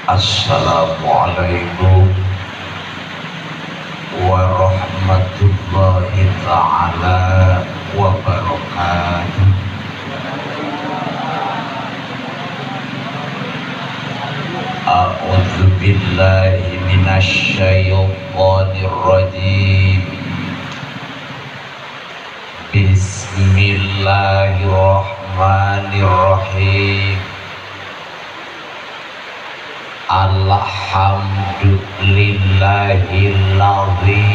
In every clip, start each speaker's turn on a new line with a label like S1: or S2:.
S1: Assalamualaikum warahmatullahi ta'ala wabarakatuh. A'udzu billahi minasyaitonir rajim. Bismillahirrahmanirrahim. Alhamdulillahilladzi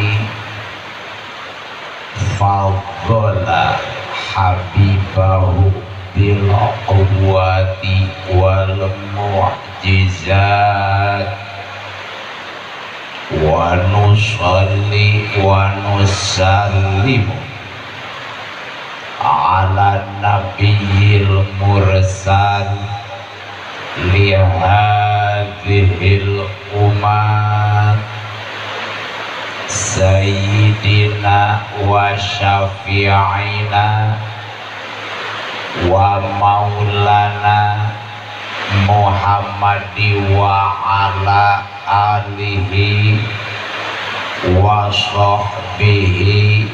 S1: faddala habibahu bil quwwati wal mu'jizat wa nusalli wa nusallimu ala nabiyil mursal lihadhil umat sayyidina wa syafi'ina wa maulana Muhammadi wa ala alihi wa sahbihi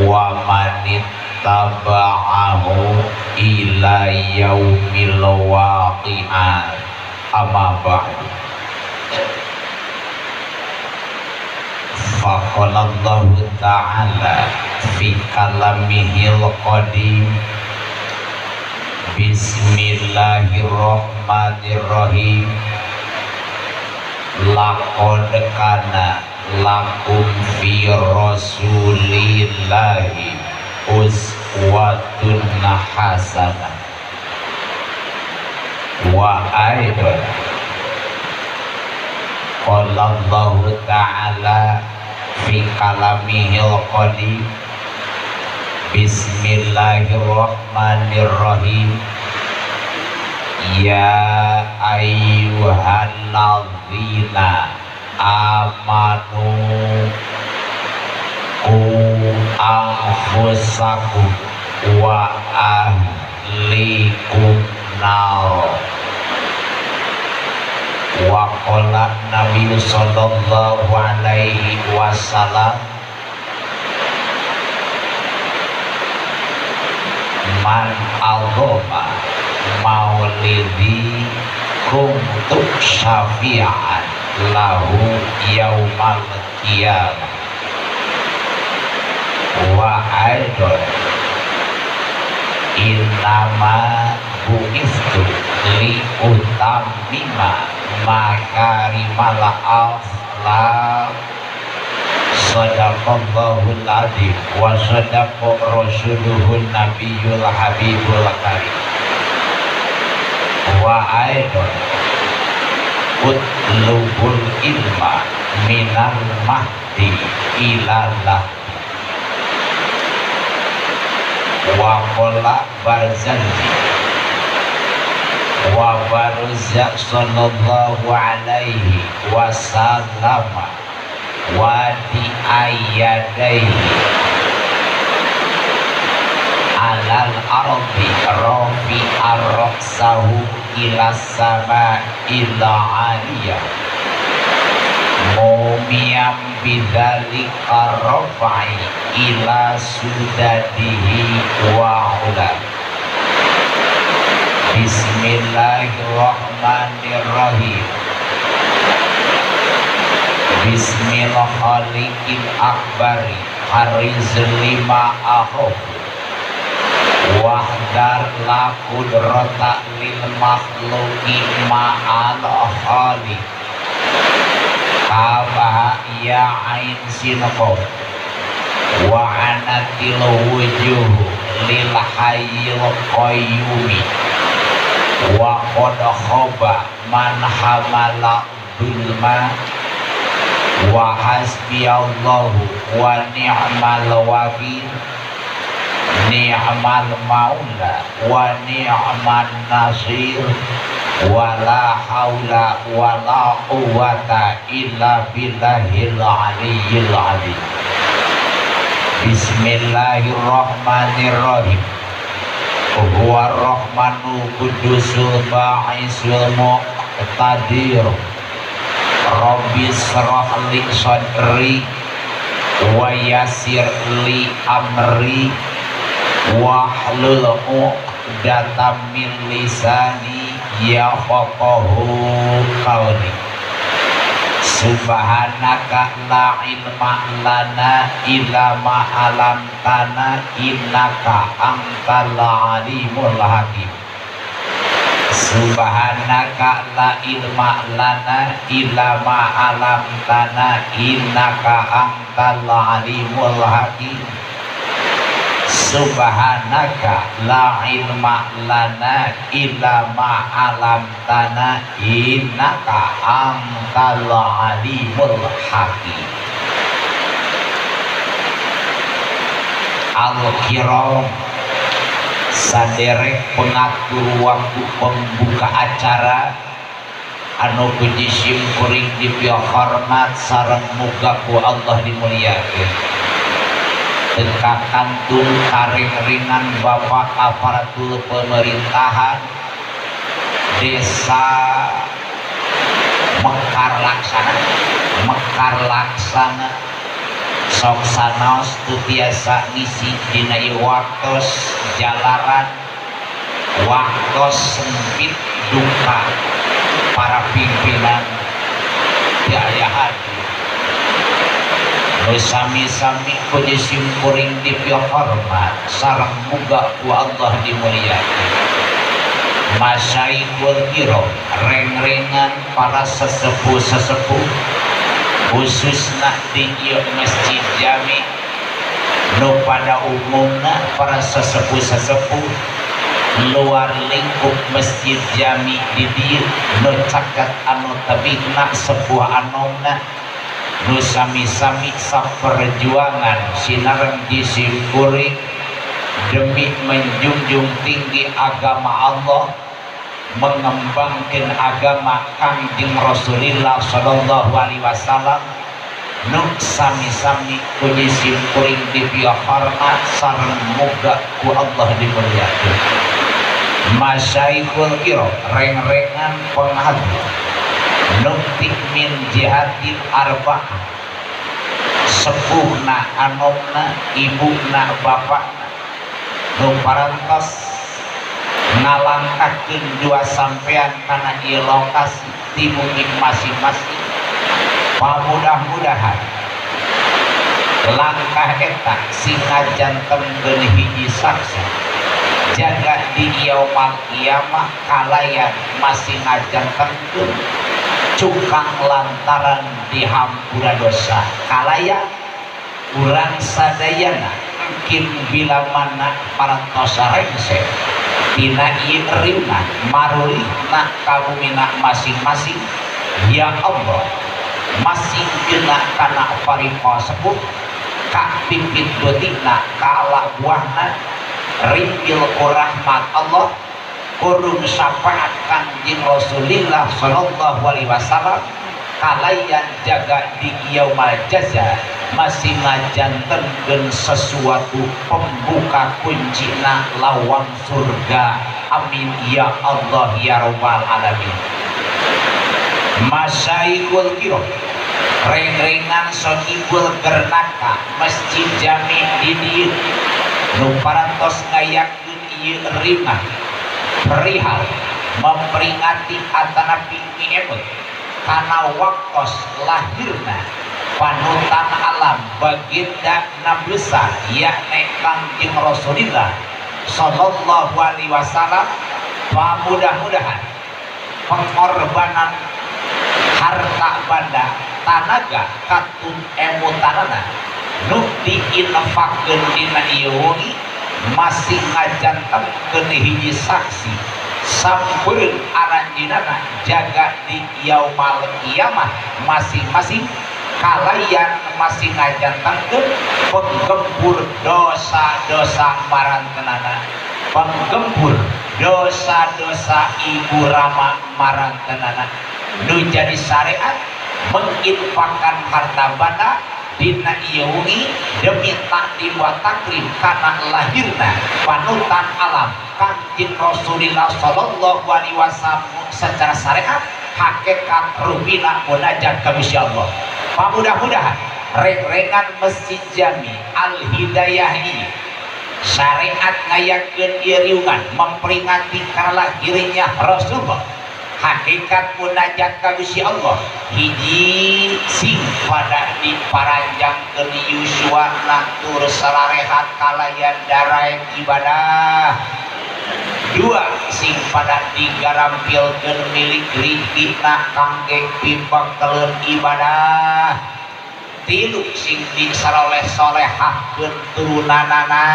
S1: wa manittaba'ahu ila yaumil waqi'ah. Amma ba'du. Faqala Allahu ta'ala fi kalamihil qadim. Bismillahirrahmanirrahim. Laqad kana lakum fi rasulillahi uswatun hasanah. Wa aidan qala Allahu ta'ala fi kalamihil qadim. Bismillahirrahmanirrahim. Ya ayyuhalladzina amanu qu anfusakum wa ahlikum nar. Wa qala Nabi sallallahu alaihi wasallam, man azama maulidi kuntu syafi'an lahu yaumal qiyamah. Wa aidon innama bu'istu li utammima makarimal akhlaq. Sadaqallahul azim wa sadaqa rasuluhun nabiyul habibul karim. Wa aidon utlubul ilma minal mahdi ilalah. Wa qala barzanji wa barza sallallahu alaihi wasallam wa di ayadaihi alal ardi rafi arraksahu ila sama ila aliyah mumiyam bidzalika rafa'i ila sudadihi wa ula. Bismillahirrahmanirrahim. Bismillahirrahmanirrahim akbari harizul lima akhof wahdar la qudrata lil makhluqi ma'al khaliq kafa ya ain sin qaf wa anatil wujuh lil hayyil qayyumi wa qad khaba man hamala dzulma wa hasbiyallahu wa ni'mal wakil ni'mal maula wa ni'man nasir wa la haula wa la quwwata illa billahil aliyyil azim. Bismillahirrahmanirrahim. Huwa rahmanu qudusul ba'isul muqtadir muqtadir. Rabbi shrah li sadri wa yassir li amri wahlul 'uqdatam min lisani yafqahu qawli. Subhanaka la ilma lana illa ma 'allamtana innaka antal alimul hakim. Subhanaka la ilma lana illa ma 'allamtana innaka antal alimul hakim. Subhanaka la ilma lana illa ma 'allamtana innaka antal alimul hakim. Al-Kiram saderek pengatur waktu pembuka acara anu puji simkuring dipia hormat sareng muga ku Allah dimuliakeun. Teka kantun karing-ringan bapak aparatur pemerintahan desa Mekar Laksana, Mekar Laksana sok sanaos teu tiasa ngisi dina ieu waktos jalaran waktos sempit duka para pimpinan teu aya hadir. Nu sami-sami puji simkuring dipia hormat sareng muga ku Allah dimuliakeun. Masyaikhul kiram reng-rengan para sesepuh-sesepuh khususna di ieu masjid jami nu pada umumna para sesepuh-sesepuh luar lingkup masjid jami di dieu nu caket anu tebihna sepuh anomna nu sami-sami saperjuangan sinareng disimkuring demi menjunjung tinggi agama Allah, mengembangkan agama Kangjeng Rasulullah sallallahu alaihi wasallam nu sami-sami puji simkuring dipia hormat sareng muga ku Allah dimuliakeun. Masyaikhul kiram reng-rengan penghadir nukti min jihatil arba'ah sepuhna anomna ibuna bapakna nu parantos ngalangkahkeun dua sampean kana ieu lokasi ti bumi masing-masing. Pamudah-mudahan langkah eta sing ngajantenkeun hiji saksi jaga di yaumal kiamah kalayan masih ngajantenkeun cukang lantaran dihampura dosa kalayan urang sadayana mungkin bila mana parantos rengse tina ieu riungan marulihna kabumina masing-masing. Ya Allah masing kena kana paripal sepuh ka pipit beutikna ka buahna rimpil ku rahmat Allah kurung syafaat Kangjeng Rasulillah sallallahu alaihi wasallam kalayan jaga di yaumal jaza masih ngajantenkeun sesuatu pembuka kuncina lawang surga. Amin ya Allah ya rabbal alamin. Masyaikhul kiram reng-rengan sohibul gernaka masjid jami di dieu nu parantos ngayakeun ieu rimah perihal memperingati atanapi miemut kana waktos lahirna panutan alam baginda Nabi yakni Kangjeng Rasulillah sallallahu alaihi wasallam. Mudah-mudahan pengorbanan harta banda tanaga katun emutanana nu diinfakkeun dina ieu wengi masih ngajantenkeun hiji saksi sampeun aranjeunana jaga di yaumal kiamah masing-masing kalayan masih ngajantenkeun penggempur dosa-dosa marantenana, penggempur dosa-dosa ibu rama marantenana nu jadi syariat menginfakkan harta banda dina ieu wengi demi takdim wa takrim kana lahirna panutan alam Kangjeng Rasulillah sallallahu alaihi wasallam secara syariat. Hakikat rupina munajat ka Gusti Allah. Pamudah-mudahan reng-rengan Masjid Jami Al Hidayah ieu syariat ngayakeun ieu riungan memperingati kalahirnya Rasulullah. Hakikat munajat ka Gusti Allah hiji sing pada diparanjangkeun yuswana tur sararehat kalayan daraek ibadah. Dua sing pada digarampilkeun milik rizkina kangge pibakeleun ibadah. Tilu sing disaroleh solehahkeun turunanana.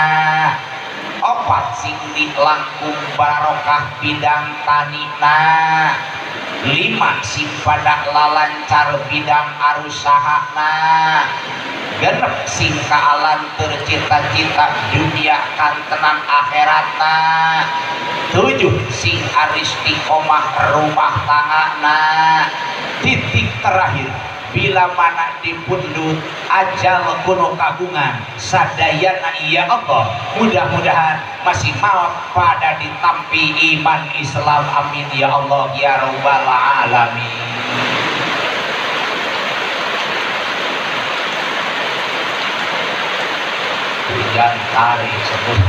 S1: Opat sing dilangkung barokah bidang tanina. Lima sing pada lalancar bidang arusahana. Genep sing kaalan tercita-cita dunia kantenan akhiratna. Tujuh sing aristiqomah rumah tanggana. Titik terakhir bila mana dipundhut ajal kuno kagungan sadayana ya Allah, mudah-mudahan masih maut pada ditampi iman Islam, amin ya Allah ya rabbal alamin. Hujan tarik sebut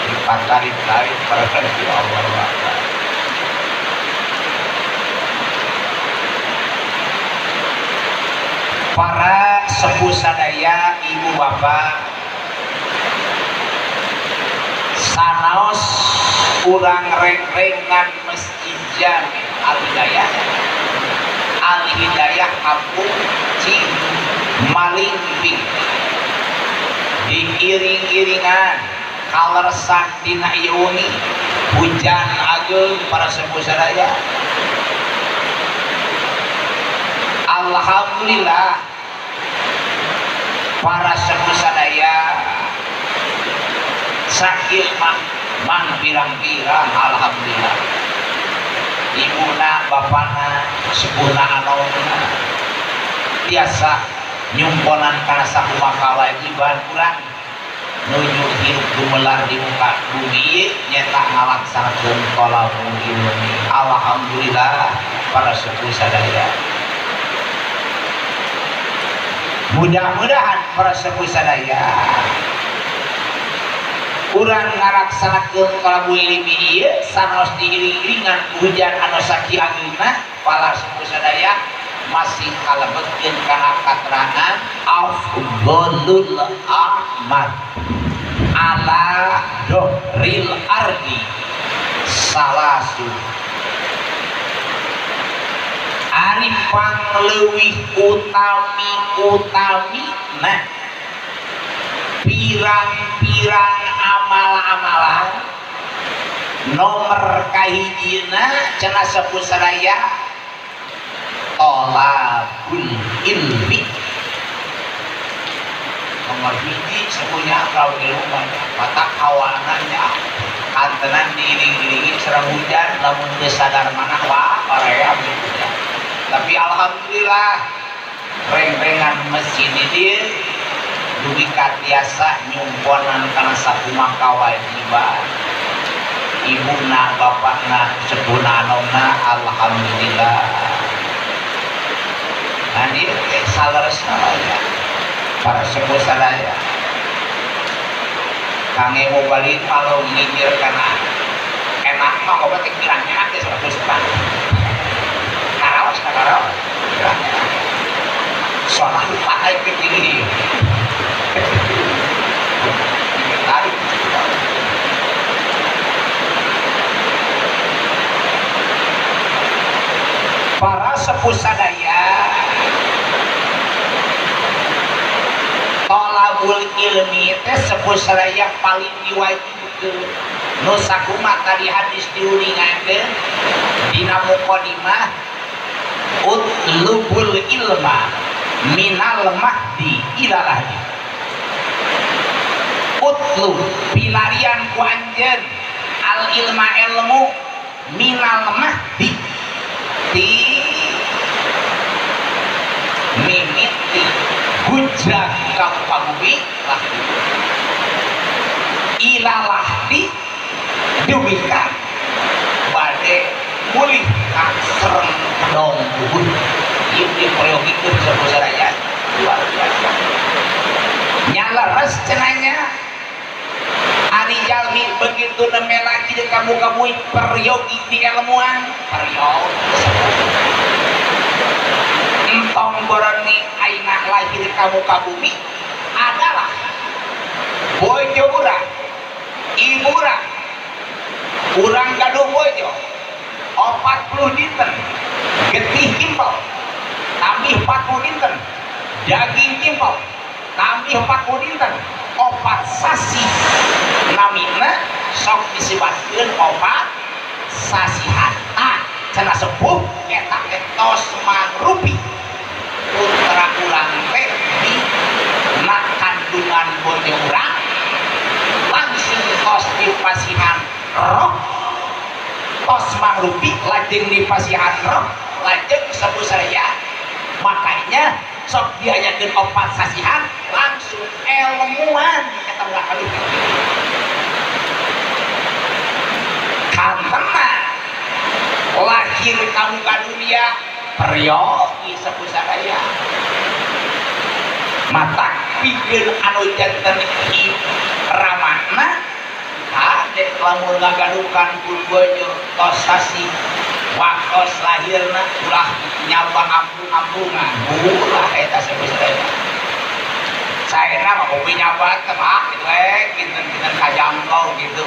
S1: dipatarik-tarik para Allah. Para sepuh sadaya, ibu bapak, sanaos urang reng-rengan Masjid Jami Al Hidayah, Al Hidayah Kampung Cimalingping, diiring-iringan kalersan dina ieu wengi hujan ageung para sepuh sadaya. Alhamdulillah para sepuh sadaya sakieu mah mang pirang-pirang alhamdulillah. Ibuna bapana sepuhna anomna biasa nyumponan kana sakumaha kawajiban urang nuju hirup gumelar di muka bumi ieu nyata ngalaksanakeun thalabul ilmi. Alhamdulillah para sepuh sadaya. Mudah-mudahan para sepuh sadaya urang ngalaksanakeun thalabul ilmi ieu sanaos diiring-iringan hujan anu sakieu ageungna para sepuh sadaya masih kalebetkeun kana katerangan afdhalul a'mal ala dohril ardi salasu. Ari pangleuwih utami-utami nah pirang-pirang amal-amalan nomor kahijina cenah sepuh sadaya thalabul ilmi. Nomor hiji sepuhnya kalau ilmu banyak mata kawanannya kantenan diiring-iringi serang hujan lamun teu sadar manah wah korea gitu ya. Tapi alhamdulillah reng-rengan masjid ini dugi katiasa nyumponan kana sakumaha kawajiban ibuna bapakna sepuhna anomna alhamdulillah. Nah ieu teh saleresna ya para sepuh sadaya kangge balik kalau nginyir kana enak mah obat teh kirangnya teh 100 bang karaos karaos kirangnya soalnya pakai kecil tarik. Para sepuh sadaya thalabul ilmi teh sepuh sadaya paling diwajibkeun. Nu sakumaha tadi hadis diuningakeun dina mukadimah utlubul ilma minal mahdi ila lahdi. Utlub pilarian ku anjeun al ilma ilmu minal mahdi ti mimiti gujrak ka muka bumi lahdi ila lahdi dugi ka bade mulih ka sereng kedong buhun. Ieu diperyogikeun sepuh sadaya, luar biasa. Nya leres cenah nya, ari jalmi begitu nembe lagi di kamu kamu peryogi di ilmuan peryogi. Entong boroni aina lahir kamu kabumi adalah bojo urang, ibu urang. Urang gaduh bojo 40 dinten getih kimpel, tambih 40 dinten daging kimpel, tambih 40 dinten 4 sasih, namina sok disibatkeun 4 sasihan. Ah, cenah sepuh eta teh tos mangrupi putra urang teh di na kandungan bojo urang, langsung tos dipasihan roh, tos mangrupi, lajeng dipasihan roh, lajeng sepuh sadaya. Makanya sok diayakeun 4 sasihan langsung ilmuan eta ulah kali kantena lahir kamu ka dunia peryogi sepuh sadaya. Mata pikeun anu janten ramana hade lamun ngagadukan pun bojo tos sasih waktos lahirna, ulah nyaba ampung-ampungan, ulah eta sepuh sadaya. Saena mah kopi nyaba teh mah gitu kinten-kinten kajangkau gitu,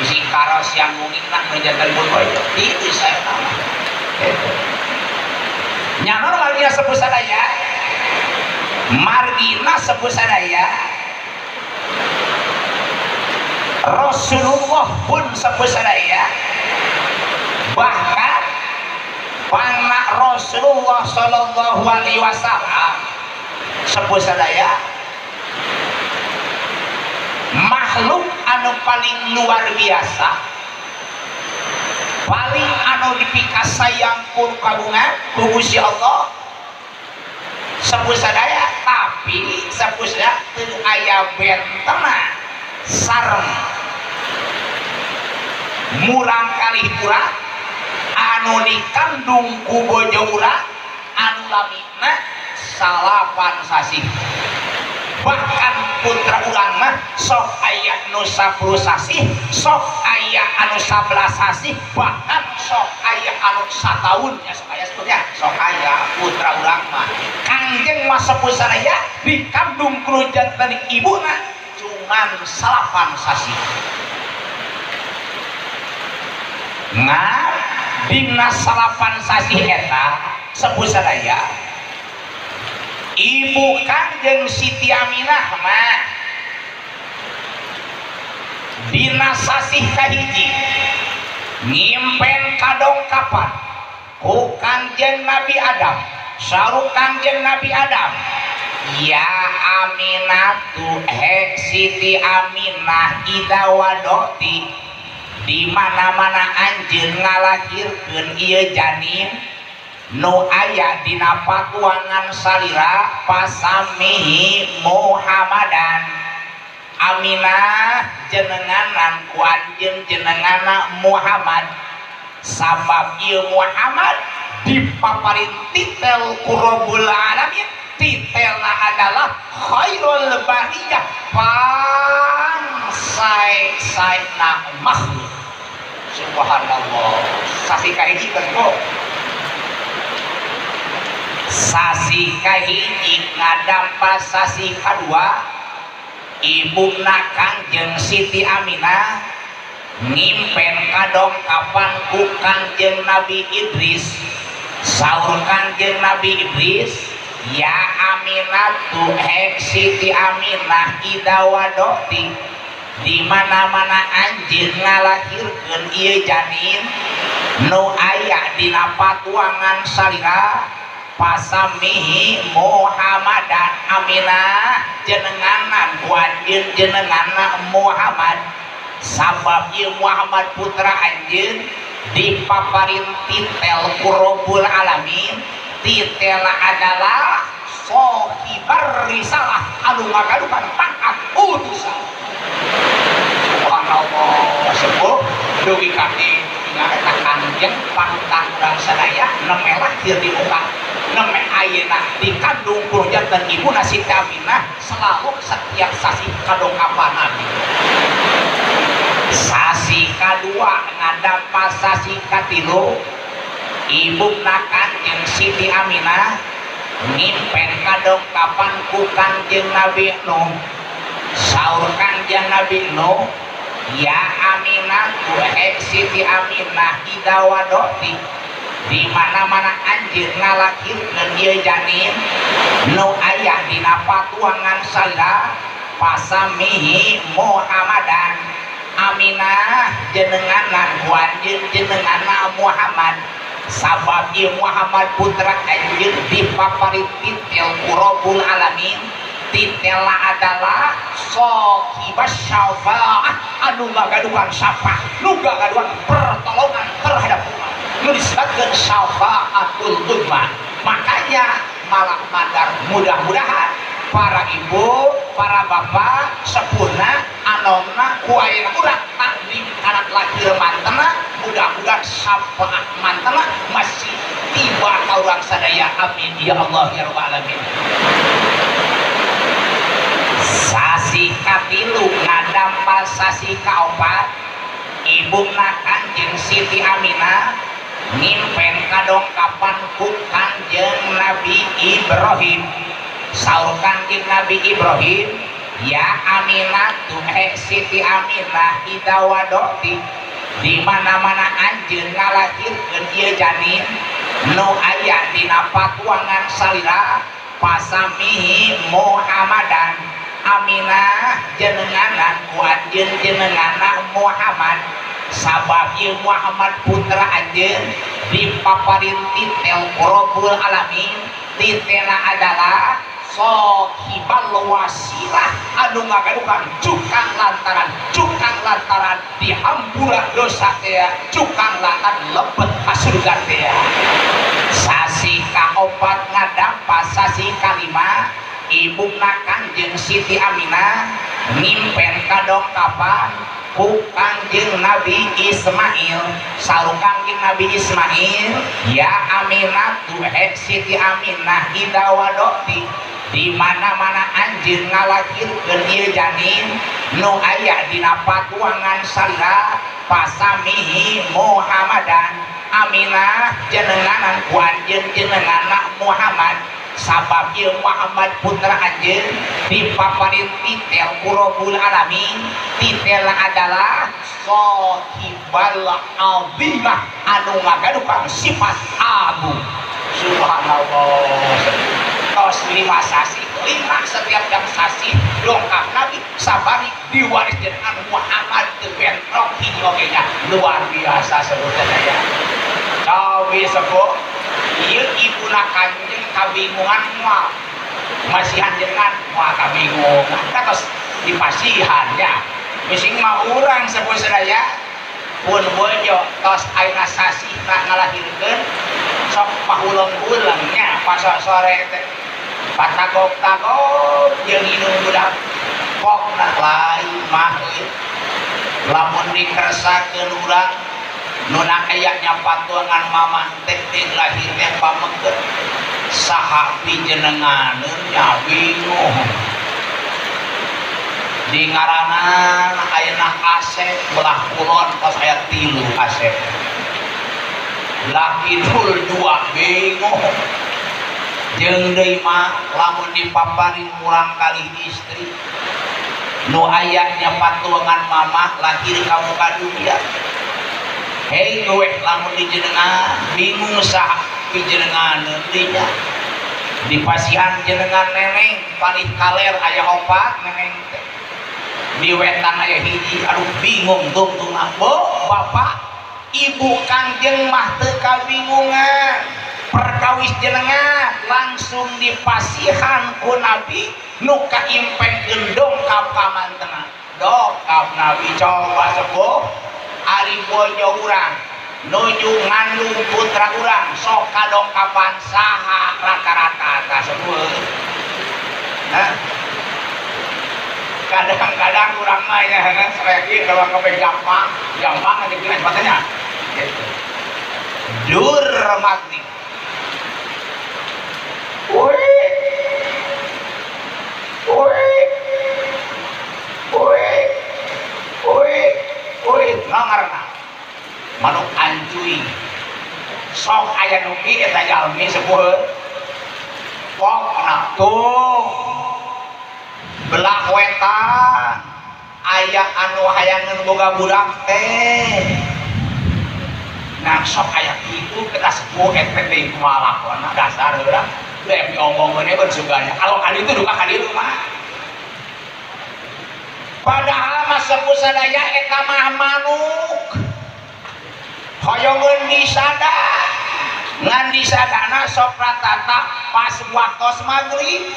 S1: bisi karos yang mungkin nu janten pun bojo itu saena mah gitu. Nya normalnya sepuh sadaya, margina sepuh sadaya, Rasulullah pun sepuh sadaya, bahkan pangna Rasulullah Shallallahu Alaihi Wasallam sepuh sadaya, makhluk anu paling luar biasa, paling anu dipikasayang ku kagungan ku Gusti Allah sepuh sadaya. Tapi sepuh sadaya teu aya bentena sareng murang kali urang anu dikandung ku bojo urang anu lamina 9 sasih. Bahkan putra urang mah sok aya nu 10 sasih, sok aya anu 11 sasih, bahkan sok aya anu sataun ya, sok aya sebetulnya, sok aya putra urang mah. Kangjeng mah sepuh sadaya dikandung ku janten ibuna cuman 9 sasih. Ngan dina 9 sasih eta sepuh sadaya, ibu Kangjeng Siti Aminah mah dina sasih kahiji nyimpen kadongkapan ku Kangjeng Nabi Adam. Saur Kangjeng Nabi Adam, "Ya Aminatu, he Siti Aminah, ida wadoti, di mana-mana anjeun ngalahirkeun ieu janin nu aya dina patuangan salira, fasamihi Muhammadan. Aminah, jenenganan ku anjeun jenengana Muhammad, sabab ieu Muhammad dipaparin titel ku Rabbul Alamin, titelna adalah khairul bariyah, pang sae-saena makhluk." Subhanallah, sasih kahiji kan kok sasih kahiji ngadampa sasih kadua, ibuna Kangjeng Siti Aminah ngimpen kadongkapan ku Kangjeng Nabi Idris. Saur Kangjeng Nabi Idris, "Ya Aminatu, he Siti Aminah, ida wadoti, di mana-mana anjeun ngalahirkeun ieu janin nu aya dina patuangan salira, fasamihi Muhammadan. Aminah, jenenganan ku anjeun jenenganna Muhammad, sabab ieu Muhammad putra anjeun dipaparin titel ku Rabbul Alamin, titelna adalah sohibar risalah, anu ngagaduhan pangkat utusan." Subhanallah, sepuh dugi ka ditu eta. Kanjeng panutan urang sadaya neme lahir di muka, neme ayeuna dikandung ku janten ibuna Siti Aminah, selalu setiap sasi kadongkapan Nabi. Sasi kadua ngadampa sasi katilu, ibuna Kanjeng Siti Aminah ngimpen kadongkapan ku Kanjeng Nabi Nuh. Saur Kanjeng Nabi Nuh, "Ya Aminah, eh Siti Aminah, idza wadoti, di mana-mana anjeun ngalahirkeun ieu janin nu aya dina patuangan salira, fasamihi Muhammadan. Aminah, jenenganan ku anjeun jenenganna Muhammad, sabab ieu Muhammad putra anjeun dipaparin titel ku Rabbul Alamin, titela adalah sohibas syafaah, anu ngagaduhan syafaat, nu ngagaduhan pertolongan terhadap umat, nu disebutkan syafaatul uzma." Makanya malah mandar, mudah-mudahan para ibu, para bapak, sepuhna, anomna, ku ayeuna urang takdim anak lahir mantena, mudah-mudahan syafaat mantena masih tiba ka urang sadaya. Amin ya Allah ya rabbal alamin. Sasi katilu ngadampa sasi kaopat, ibuna Kanjeng Siti Aminah ngimpen kadongkapan ku Kanjeng Nabi Ibrahim. Saur Kanjeng Nabi Ibrahim, "Ya Aminah tuh, eh Siti Aminah, idza wadoti, di mana-mana anjeun ngalahirkeun ieu janin nu aya dina patuangan salira, fasamihi Muhammadan. Aminah, jenenganan ku anjeun jenenganna Muhammad, sabab ieu Muhammad putra anjeun dipaparin titel ku Rabbul Alamin, titela adalah sohibal wasilah, anu ngagaduhan cukang lantaran dihampura dosa teh, cukang lantaran lebet ka surga teh." Sasi kaopat ngadampa sasi kalima, ibuna Kanjeng Siti Aminah ngimpen kadongkapan ku Kanjeng Nabi Ismail. Saur Kanjeng Nabi Ismail, "Ya Aminah tuh, eh Siti Aminah, idza wadoti, di mana-mana anjeun ngalahirkeun ieu janin nu aya dina patuangan salira, fasamihi Muhammadan. Aminah, jenenganan ku anjeun jenenganna Muhammad, sabab ieu Muhammad putra anjeun dipaparin titel ku Rabbul Alamin, titel adalah sohibal azimah, anu ngagaduhan sifat agung." Subhanallah, tos 5 sasi, 5 setiap jam sasi dongkap Nabi sabari diwaris dengan Muhammad teu bentrok hiji oge nya. Luar biasa sebutnya ya. Cawi sepuh, ieu ibuna Kanjeng kabingungan moal masihan jenengan, moal kabingungan tos dipasihan ya. Bising mah urang sepuh sadaya pun bojo tos ayeuna sasihna ngalahirkeun, sok pahuleng-huleng nya, pas sore teh patagok-tagok jeung indung budak pokna. Lain mah euy, lamun dikersakeun urang nu aya nya patuangan mamah teh teh lahir teh pameget saha pijenenganeun nya, bingung. Di ngaranan ayeuna Asep, belah kulon tos aya 3 Asep, belah kidul 2, bingung. Jeung deui mah lamun dipaparin murang kali istri nu aya nya patuangan mamah lahir ka muka dunia, hei we, lamun dijenengan bingung saha pijenenganeun deui nya. Dipasihan jenengan neneng, palih kaler aya 4 neneng teh, di wetan aya 1, aduh bingung tungtungna. Bo bapak ibu Kanjeng mah teu kabingungan, perkawis jenengan langsung dipasihan ku Nabi nu kaimpenkeun dongkap ka mantena, dongkap Nabi. Coba sepuh, ari bojo urang nuju ngandung putra urang sok kadongkapan saha rata-rata tah sepuh? Hah? Kadang-kadang urang mah ya saya kalau kape gampang gampang aja kira sepatnya gitu. Dur maghrib. Woi. Woi. Woi. Woi. Woi, ngaranna. Manuk ancuy. Sok aya nu ki eta jalmi sepuh. Pokna tuh. Belah wetan aya anu hayangeun boga budak teh. Nah sok aya kitu kita sepuh eta teh kumaha lakona dasar heula. Rek diomongkeun we sugana. Kalau kali itu duka kali itu mah. Padahal mah sepuh sadaya eta mah manuk. Hoyongeun disada. Ngan disadana sok ratata pas waktos magrib.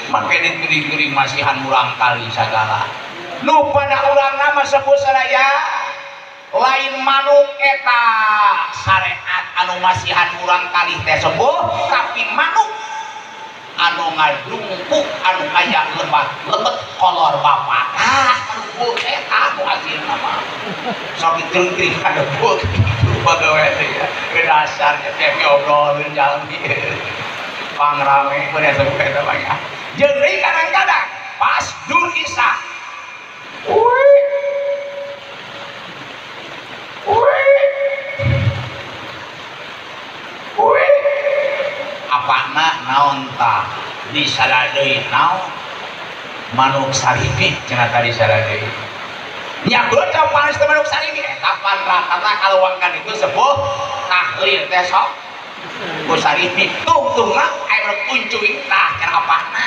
S1: Make dituring-turing masihan murang kali sagala. Nu pada urangna mah sepuh sadaya lain manuk eta syariat anu masihan murang kali teh sepuh, tapi manuk anu ngadungkuk anu aya lebat lebet kolor bapak. Ah, kadungkuk eta anu aslina mah. Sok dituring-turing kadungkuk kitu bagawe teh ya. Dasarnya teh diobrolkeun jalmi. Pangrame bener sepuh eta mah ya. Jeung deui kadang-kadang pas dur isya. Uy. Uy. Uy. Apana naon tah disada deui naon? Manuk sarimi cenah tadi disada deui. Nya beuteung panas teh manuk sarimi eta pan rata-rata kaluangkan itu sepuh tahlil teh sok ku sarimi tungtungna aya nu kuncuy tah cenah apana?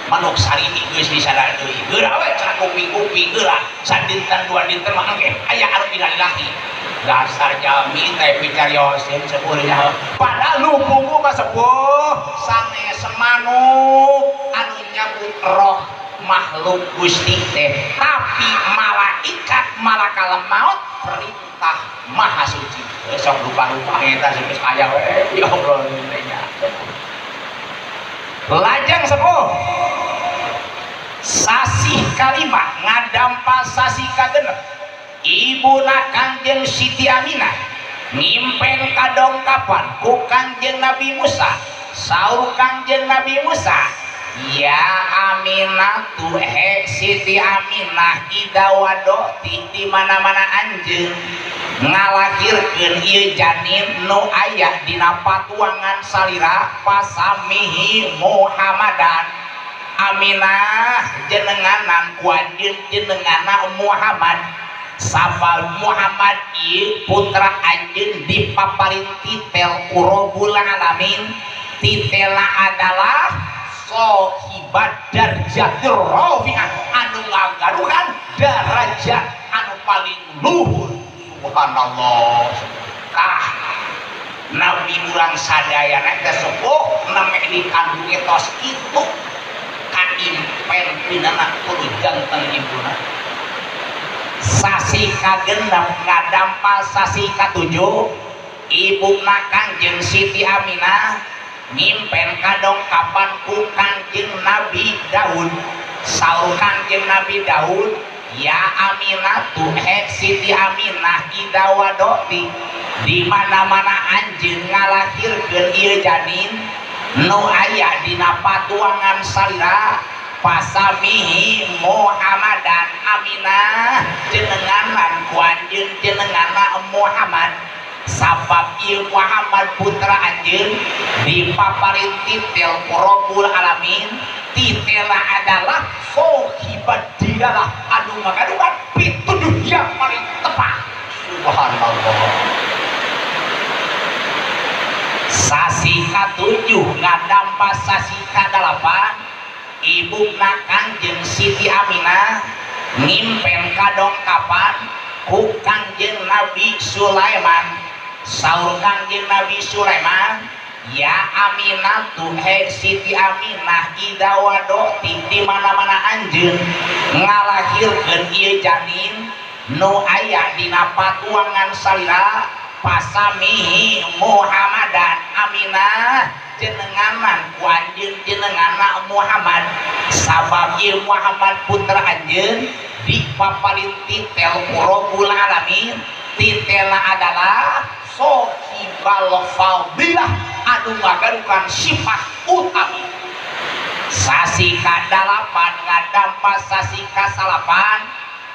S1: Manuk sarimi geus disada deui. Geura we cenah kuping-kuping geura sadinten dua dinten mah engke aya anu innalillahi. Dasar jalmi teh picarioseun sepuh nya. Padahal nu pugu mah sepuh sanes manuk anu nyabut roh makhluk Gusti teh, tapi malaikat malakal maut perintah maha suci. Sok rupa-rupa eta geus aya we diobrolkeun teh nya. Lajeng sepuh sasih kalima ngadampa sasih kagenep. Ibuna Kangjeng Siti Aminah ngimpen kadongkapan ku Kangjeng Nabi Musa. Saur Kangjeng Nabi Musa, ya Aminatu he Siti Aminah ida wadoti di mana-mana anjeun ngalahirkeun ieu janin nu aya dina patuangan salira pasamihi Muhammadan. Aminah jenenganan ku anjeun jenengana Muhammad. Safal Muhammad ieu putra anjeun dipaparin titel ku Rabbul Alamin. Titela adalah sohibat darjatir rafi'ah anu ngagaduhan derajat anu paling luhur. Subhanallah. Tah Nabi urang sadayana teh sepuh name dikandunge tos kitu kaimpen pinana kudu janten ibuna. Sasih kagenep ngadampal sasih katujuh ibuna Kangjeng Siti Aminah ngimpen kadongkapan ku Kangjeng Nabi Daud. Saur Kangjeng Nabi Daud, ya Aminatu he Siti Aminah ida wadoti di mana-mana anjeun ngalahirkeun ieu janin nu aya dina patuangan salira pasamihi Muhammadan. Aminah jenenganan ku anjeun jenengana Muhammad. Sabab ieu Muhammad putra anjeun dipaparin titel ku Rabbul Alamin. Titela adalah sohibat dialah anu ngagadungan pituduh yang paling tepat. Subhanallah. Sasih katujuh ngadampa sasih kadalapan ibuna Kangjeng Siti Aminah ngimpen kadongkapan ku Kangjeng Nabi Sulaiman. Saur Kangjeng Nabi Sulaiman, ya Aminatu he Siti Aminah ida wadoti di mana-mana anjeun ngalahirkeun ieu janin nu aya dina patuangan salira pasamihi Muhammadan. Aminah jenenganan ku anjeun jenengana Muhammad. Sabab ieu Muhammad putra anjeun dipaparin titel ku Rabbul Alamin. Titela adalah sohibat sohibal fadilah anu ngagadukan sifat utami. Sasi kadalapan ngadampa sasi kasalapan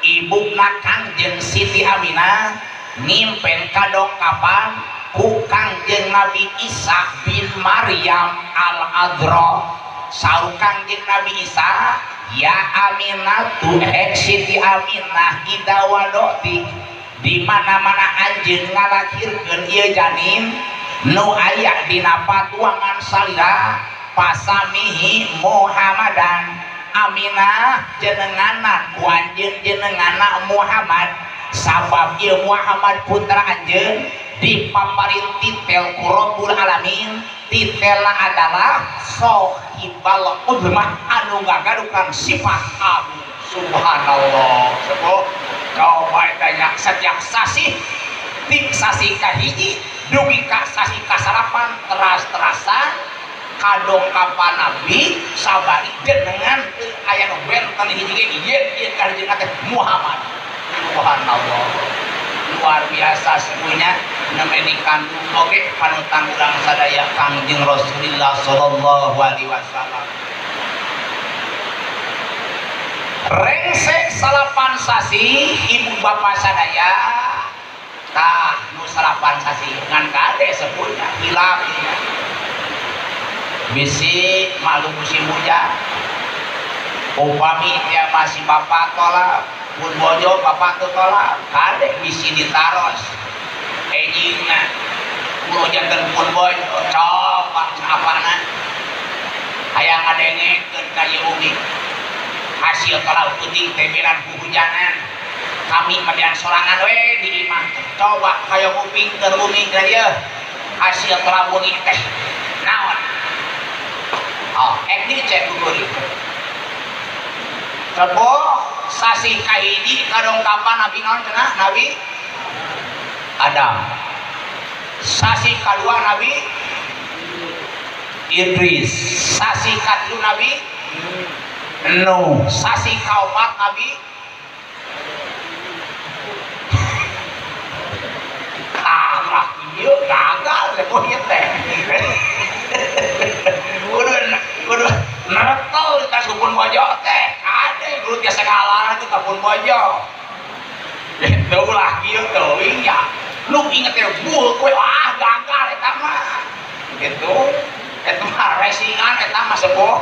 S1: ibuna Kangjeng Siti Aminah ngimpen kadongkapan ku Kangjeng Nabi Isa bin Maryam al-Adra. Saur Kangjeng Nabi Isa, ya Aminatu hek Siti Aminah ida wadoti di mana-mana anjeun ngalahirkeun ieu janin nu aya dina patuangan salira pasamihi Muhammadan. Aminah jenengana ku anjeun jenengana Muhammad, sabab ieu Muhammad putra anjeun dipaparin titel ku Rabbul Alamin, titelna adalah sohibal udmah anu ngagadukan sifat agung. Subhanallah. Sepuh coba tanya setiap sasih ti sasih kahiji dugi ka sasih kasalapan teras-terasan kadongkapan Nabi sabari jenengan aya nu benten hiji ge yen yen karjeuna teh Muhammad. Subhanallah, luar biasa semuanya nembe dikandung oge panutan urang sadaya Kangjeng Rasulullah sallallahu alaihi wasallam. Rengsek salapan sasi ibu bapak sadaya tah nu salapan sasi ngan kade sepuhnya hilap bisi malu musim hujan upami dia masih bapak tolak pun bojo bapak tuh tolak kade bisi ditaros ejingna kulo janten pun bojo coba apana hayang ngadengekeun ka ieu umi hasil tolak putih tebelan hujanan kami madian sorangan we di imah coba hayang kupingkeun umi ka ieu hasil tolak wengi teh naon. Oh, ek dicek gugur itu. Rebo sasih kahiji kadongkapan Nabi naon cenah? Nabi Adam. Sasih kadua Nabi Idris. Sasih katilu Nabi Nuh. Sasih kaopat Nabi tah ieu gagal sepuh ieu teh. Kudu neretel di tas pun bojo teh kade kudu tiasa ngalaran itu pun bojo itu ulah kieu teuing ya lu inget ya bul kowe ah gagal eta mah gitu eta mah racingan eta mah sepuh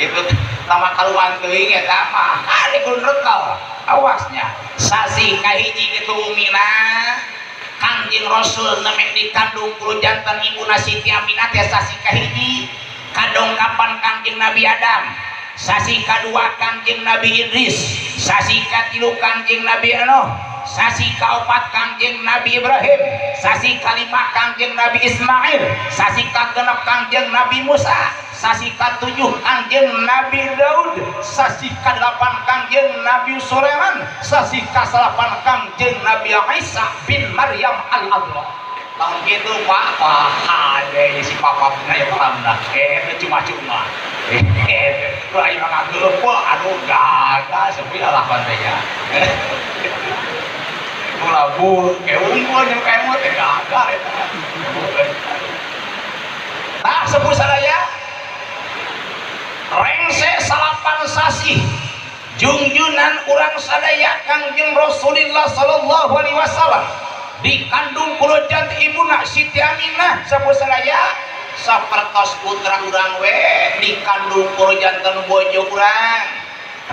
S1: itu lama kaluan teuing eta mah kade kudu neretel awasnya sasi kahiji kitu umina Kangjeng Rasul nembe dikandung kudu jantan ibuna Siti Aminah teh sasi kahiji kadongkapan Kangjeng Nabi Adam, sasi kadua Kangjeng Nabi Idris, sasi katilu Kangjeng Nabi Nuh, sasi kaopat Kangjeng Nabi Ibrahim, sasi kalima Kangjeng Nabi Ismail, sasi kagenep Kangjeng Nabi Musa, sasi katujuh Kangjeng Nabi Daud, sasi kadelapan Kangjeng Nabi Sulaiman, sasi kasalapan Kangjeng Nabi Isa bin Maryam al-Adra. Tahun gitu pak, wah ada si papa punya ya paham itu cuma-cuma itu ayo ngagepo, aduh gagal sepunya lah pantainya mula bu, kayak unggul yang kayak mau gagal itu. Nah sepuh sadaya rengsek salapan sasih jungjunan urang sadaya Kangjeng Rasulullah sallallahu alaihi wasallam dikandung kulo janti ibuna Siti Aminah sepuh sadaya sapertos putra urang we dikandung kulo janten bojo urang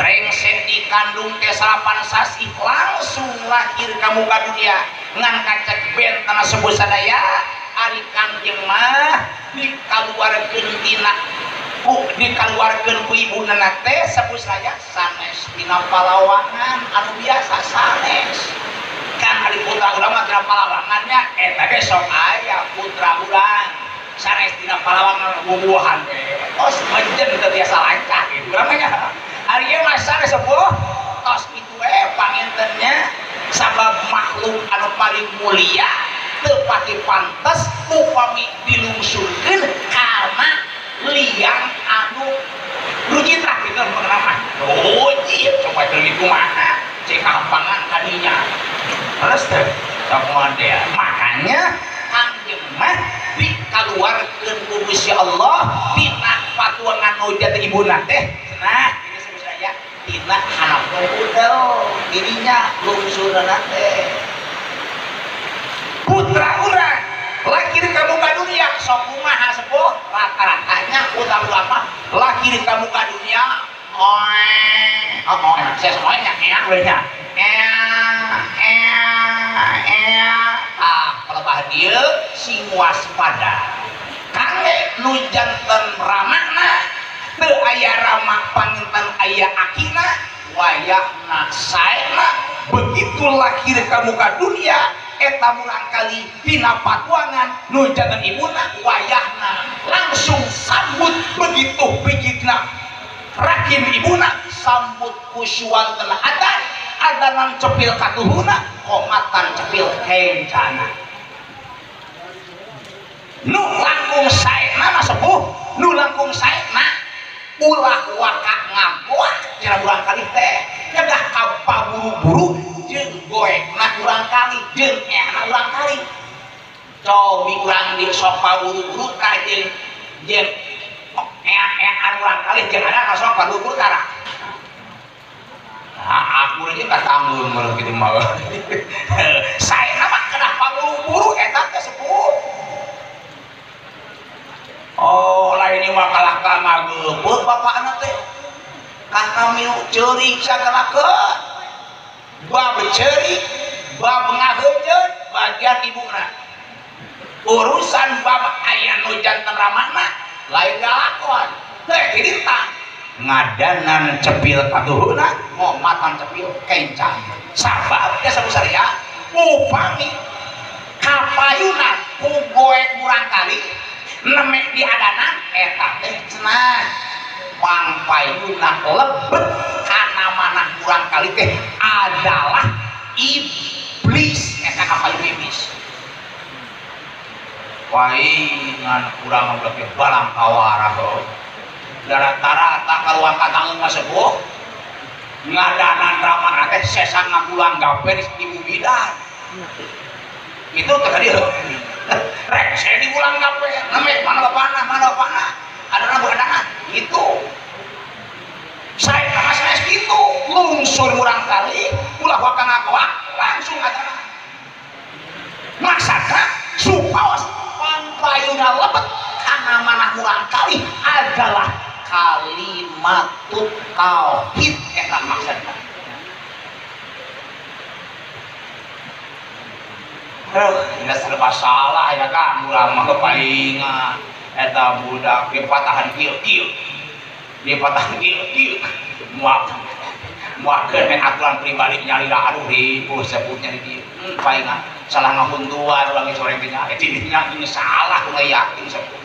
S1: rengsek dikandung teh salapan sasih langsung lahir ka muka dunia ngan kacek bentana sepuh sadaya ari Kangjeng mah dikaluarkeun tina ku dikaluarkeun ku ibuna teh sepuh sadaya sanes tina palawangan anu biasa sanes kan ari putra urang mah tina palawangannya eta ge sok aya putra urang sanes tina palawangan bubuhan we tos mejen teu biasa lancah gitu urang mah nya ari ieu mah sanes sepuh tos kitu we pangintennya sabab makhluk anu paling mulia teu pati pantes upami dilungsurkeun karena liang anu rujitah gitu mah rujit coba teu kumaha cek kampangan kadinya terus teh makanya Kangjeng Gusti Allah tina patuangan nu janten ibuna teh nah ini sebut saya tina hanapna udel dirinya lungsurna teh putra urang lahir ka muka dunia sok kumaha sepuh rata-ratanya utama lahir ka muka dunia oe oh saya semuanya eak we nya ah kalau dieu sing waspada kangge nu janten ramana teu aya rama panginten aya akina wayahna saena begitu lahir ka muka dunia eta murangkali dina patuangan nu janten ibuna wayahna langsung sambut begitu bijitna rahim ibuna sambut kusuwanten adan adanan cepil katuhuna komatan cepil kencana nu langkung saena mah sepuh nu langkung saena ulah waka ngagoak cenah urang kali teh nyegah kapaburu-buru jeung goekna urang kali jeung eakna urang kali cobi urang di sok paburu-buru tah jeung jeung eak-eakan urang kali jeung ada sok paburu-buru tara. Nah, aku aja katanggung kalau gitu mah. Saya mah kena paburu-buru eta teh sepuh. Oh, lain ini mah kalah ka ngageupeuh bapakna teh. Kana miu ceurik sagalakeun. Bab ceurik, bab ngaheujeun bagian ibuna. Urusan bab aya nu janten ramana lain galakon. Teh dirintah. Ngadanan cepil katuhuna ngomatan cepil kencang sabab jasa syariah upami kapayunan ku goek murang kali nemek di adanan eta teh cenah pangpayuna lebet kana manah murang kali teh adalah iblis eta kapayun iblis paingan kurang lebih balang kawarah rata-rata kalau angkat mah sepuh ngadanan ramana teh sesa ngagulang gaper ibu bidan itu tadi rek saya diulang gaper namanya mana bapana ada nabu adanan itu saya sama saya gitu lungsur murang kali ulah wakang ngakoak langsung adanan maksudna supaos pangpayuna lebet kana manah murang kali adalah kalimatut tauhid eta maksudna. Geus serba salah ya kan urang mah kepaingan eta budak di patahan kieu kieu di patahan kieu kieu muak muakeun aturan pribadi nyalira aduh ribuh sebutnya di dieu paingan salah ngahuntuan urang sore teh nya dinya ini salah urang yakin sebut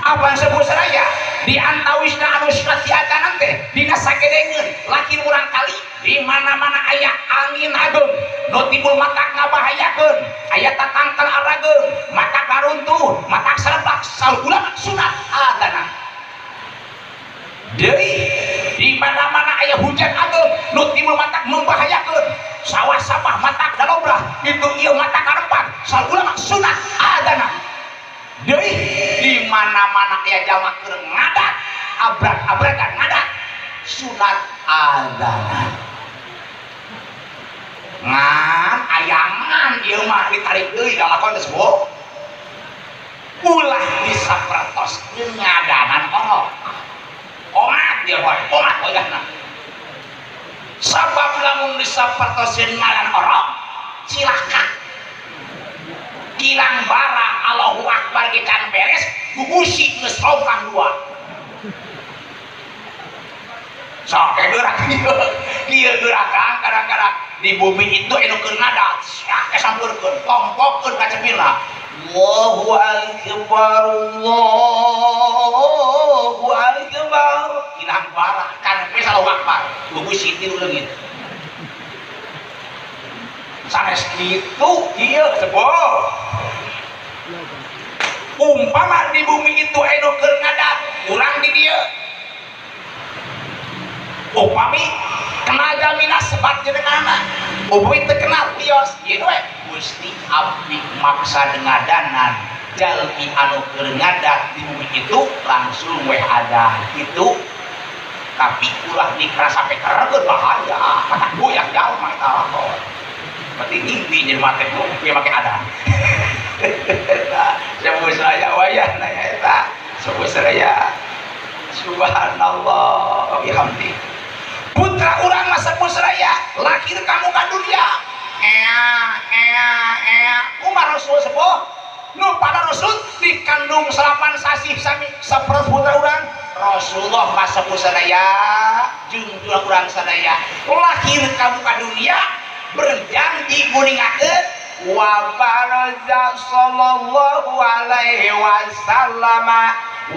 S1: apa sebut saraya di antawisna anu sunat diadanan teh dina sagedengeun laki urang kali di mana-mana aya angin ageung nu timbul matak ngabahayakeun aya tatangkal arageung matak karuntuh matak serebak saur ulama sunat adanan deui di mana-mana aya hujan ageung nu timbul matak membahayakeun sawah-sawah matak dalobrah itu ieu matak karempat saur ulama sunat adanan deui di mana-mana aya jalma keur ngadat abrak-abrakan ngadat sunat adanan ngan ayangan ieu mah ditarik deui galakon geus sepuh ulah disapertoskeun ngadanan orok omat ieu wae omat wayahna sabab lamun disapertoskeun ngadanan orok cilaka kilang barang Allahu Akbar ge can beres gugusi geus longkang dua sok gerak ieu gerakan kadang-kadang di bumi itu anu keur ngadat sia sampurkeun tompokeun ka cepilna Allahu akbar Allahu akbar kilang barang kan geus Allahu Akbar gugusi tilu leungit sanes kitu ieu sepuh umpama di bumi itu anu keur ngadat urang di dieu upami kenal jaminan sebat jenenganna upami teu kenal wios ieu we Gusti abdi maksa ngadanan Jalmi anu keur ngadat di bumi itu langsung weh adan itu. Tapi ulah dikerasa sampai kereget bahaya. Mata goyah jauh mah eta lakon. Berarti ngimpi jelema teh ngimpi make adan. Sepuh saya wayah nanya eta. Sepuh saya. Subhanallah wa bihamdi. Putra urang mah sepuh saya lahir kamu ka dunia. Ea ea ea Umar Rasul sepuh. Nu pada Rasul dikandung 8 sasih sami saperut putra urang. Rasulullah mah sepuh sadaya jeung tulang urang sadaya lahir kamu ka dunia berjanji nguningakeun wa baraza sallallahu alaihi wasallam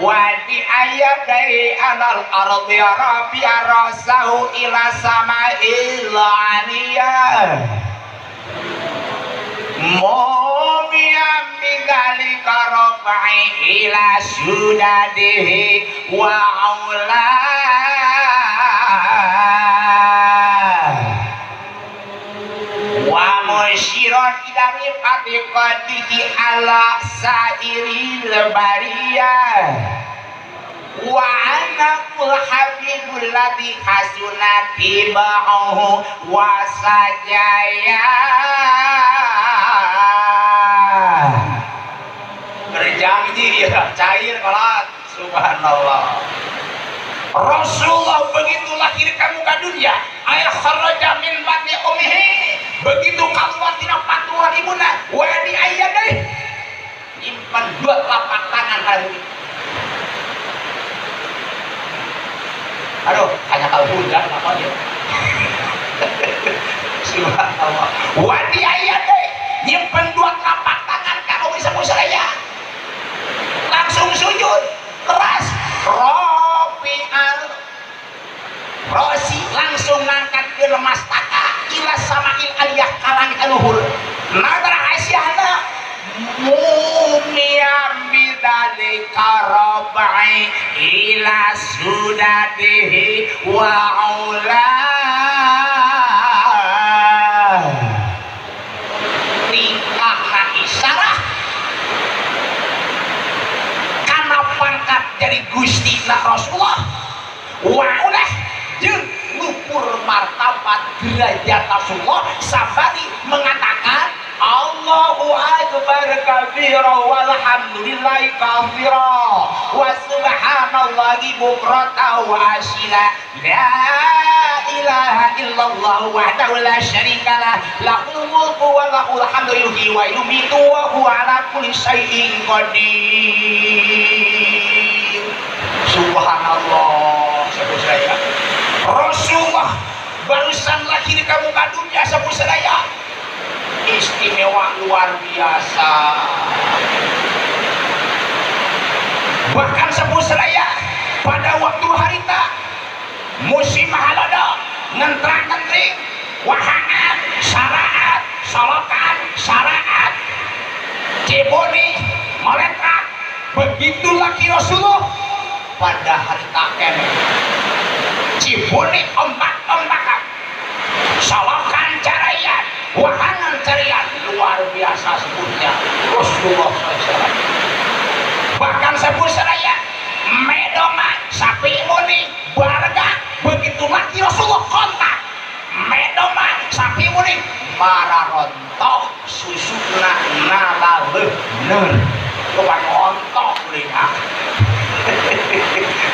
S1: wa di ayadai alal ardi rafi'a rasahu ila sama'il aliyah mumiyan bidzalika rafa'i ila sudadihi wa aula wa musyiran ila rifati qadihi ala sairil bariyah wa anakul habibul ladzi hasuna tiba'uhu wa sajaya. Berjanji ya cair kalat. Subhanallah. Rasulullah begitu lahir kamu ke dunia, ayah kharaja min batni ummihi, begitu keluar tina patuhan ibuna, wa di ayadai nyimpan dua telapak tangan kana bumi. Aduh, hanya kalau hujan apa dia. Subhanallah. Wa di ayadai nyimpan dua telapak tangan kana bisa musraya. Langsung sujud keras. Rofi'al rosi langsung ngangkat ke lemas taka ila sama'il aliyah kalangit aluhur. Nadra asyana mumiyam bidzalika rabai ila sudadihi wa aula. Tingkahna isyarah kana pangkat jadi Gusti na Rasulullah wa ulah jeung luhur martabat derajat Rasulullah sabari mengatakan Allahu akbar kabira walhamdulillahi katsira wa subhanallahi bukratan wa asila la ilaha illallah wahdahu la syarikalah lahul mulku wa lahul hamdu yuhyi wa yumiitu wa huwa ala kulli syai'in qadir. Subhanallah. Sepuh saya Rasulullah barusan lahir kamu ke dunia sepuh saya istimewa luar biasa. Bahkan sepuh saya pada waktu harita musim halada ngentrak-ngentrik wahangan syaraat solokan syaraat ciboni meletrak begitu lagi Rasulullah pada harita kene ciboni ombak-ombakan solokan carian wahangan carian luar biasa sebutnya Rasulullah SAW. Bahkan sebut saya medoma sapi muni barga begitu lagi Rasulullah kontak medoma sapi muni mararontok susuna nalaleuneun bukan montok ulinya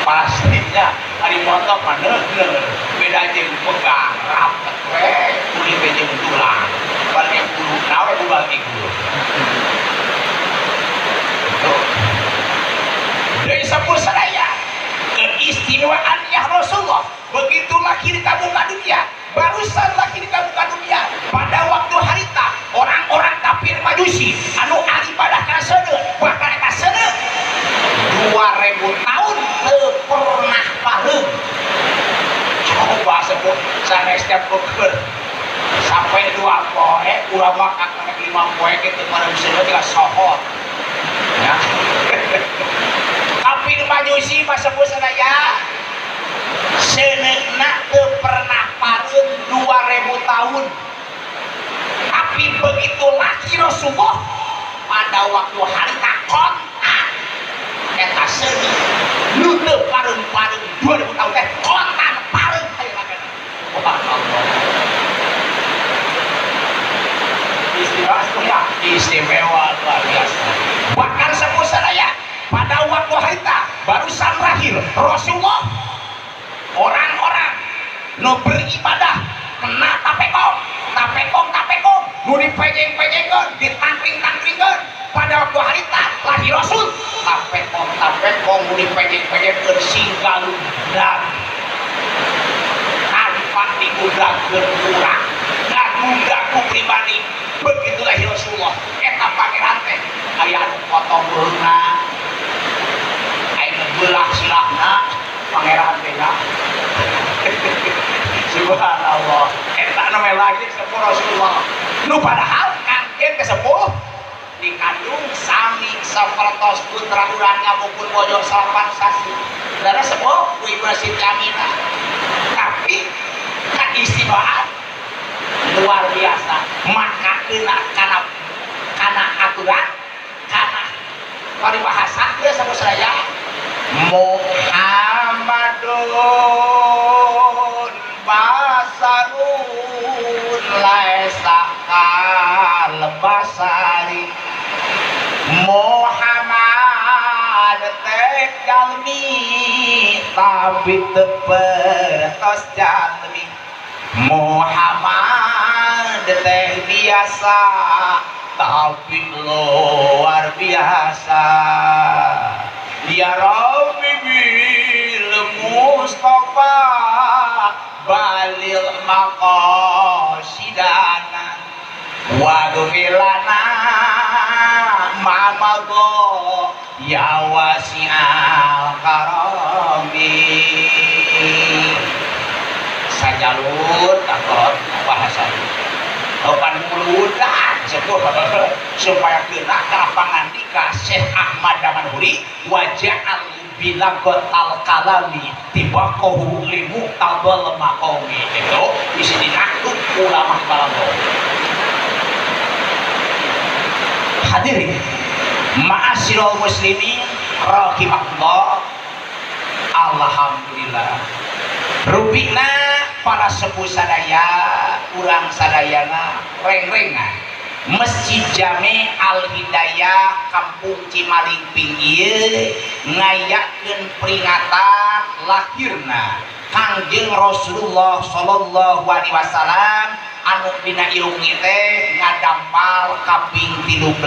S1: pastinya hari montok mah neuneun beda jeung pegang rapet we kulit jeung tulang paling bulu nawe bubagi bulu dari sampur sadaya keistimewaan ya Rasulullah begitu lahir kamu ke dunia barusan lahir kamu ke dunia pada waktu harita orang-orang kafir majusi anu ibadah kana seuneu bahkan eta seuneu 2000 tahun teu pernah pareum. Coba sebut sanes tiap beker sampai 2 poe urang mah karek 5 poe kitu pareum seuneu tinggal sohot ya. Kafir majusi mah sebut sadaya seuneuna teu pernah pareum 2000 tahun. Tapi begitu laki Rasulullah pada waktu harita Kontan eta seuni nu teu pareung-pareung 2000 tahun teh kontan pareung ayeuna kana. Subhanallah. Istimewa, istimewa luar biasa. Bahkan sepuh sadaya pada waktu harita barusan lahir Rasulullah, orang-orang nu beribadah kena tapekong, tapekong, tapekong, nu dipejeng-pejengkeun, ditangkring-tangkringkeun. Pada waktu harita lahir Rasul, tapekong, tapekong, nu dipejeng-pejengkeun singgaludrag tanpa digudragkeun urang, ngagudrag pribadi. Begitu lahir Rasulullah, eta pangeran teh aya anu potong beungeutna, aya nu belah silahna, pangeran teh nya. Subhanallah, eta nu lahir sepuh Rasulullah. Nu padahal kangen ke sepuh dikandung sami sapertos putra urang ngabukun bojo 8 sasi. Darah sepuh ku Ibu Siti Aminah. Tapi keistimewaan luar biasa, maka kena kana kana aturan kana paribahasa ieu sabu sadaya Muhammadun basarun laisa kal basari. Muhammad teh jalmi tapi teu pertos jalmi. Muhammad teh biasa tapi luar biasa. Ya Rabbi bil Mustafa balil maqasidana wa ghfir lana ma madha ya wasi'al karami. Sajalur takot bahasa opan muludan sepuh supaya kena ka pangandika Syekh Ahmad Damanhuri waja'al bilagotal kalami tibaqahu limu tabal maqami. Itu di sini nakluk ulama balagho. Hadirin ma'asyiral muslimin rahimakumullah. Alhamdulillah rupina para sepuh sadaya urang sadayana reng-rengan Masjid Jami Al Hidayah Kampung Cimalingping ieu ngayakeun peringatan lahirna Kangjeng Rasulullah sallallahu alaihi wasallam anu dina irung teh ngadampal kaping 13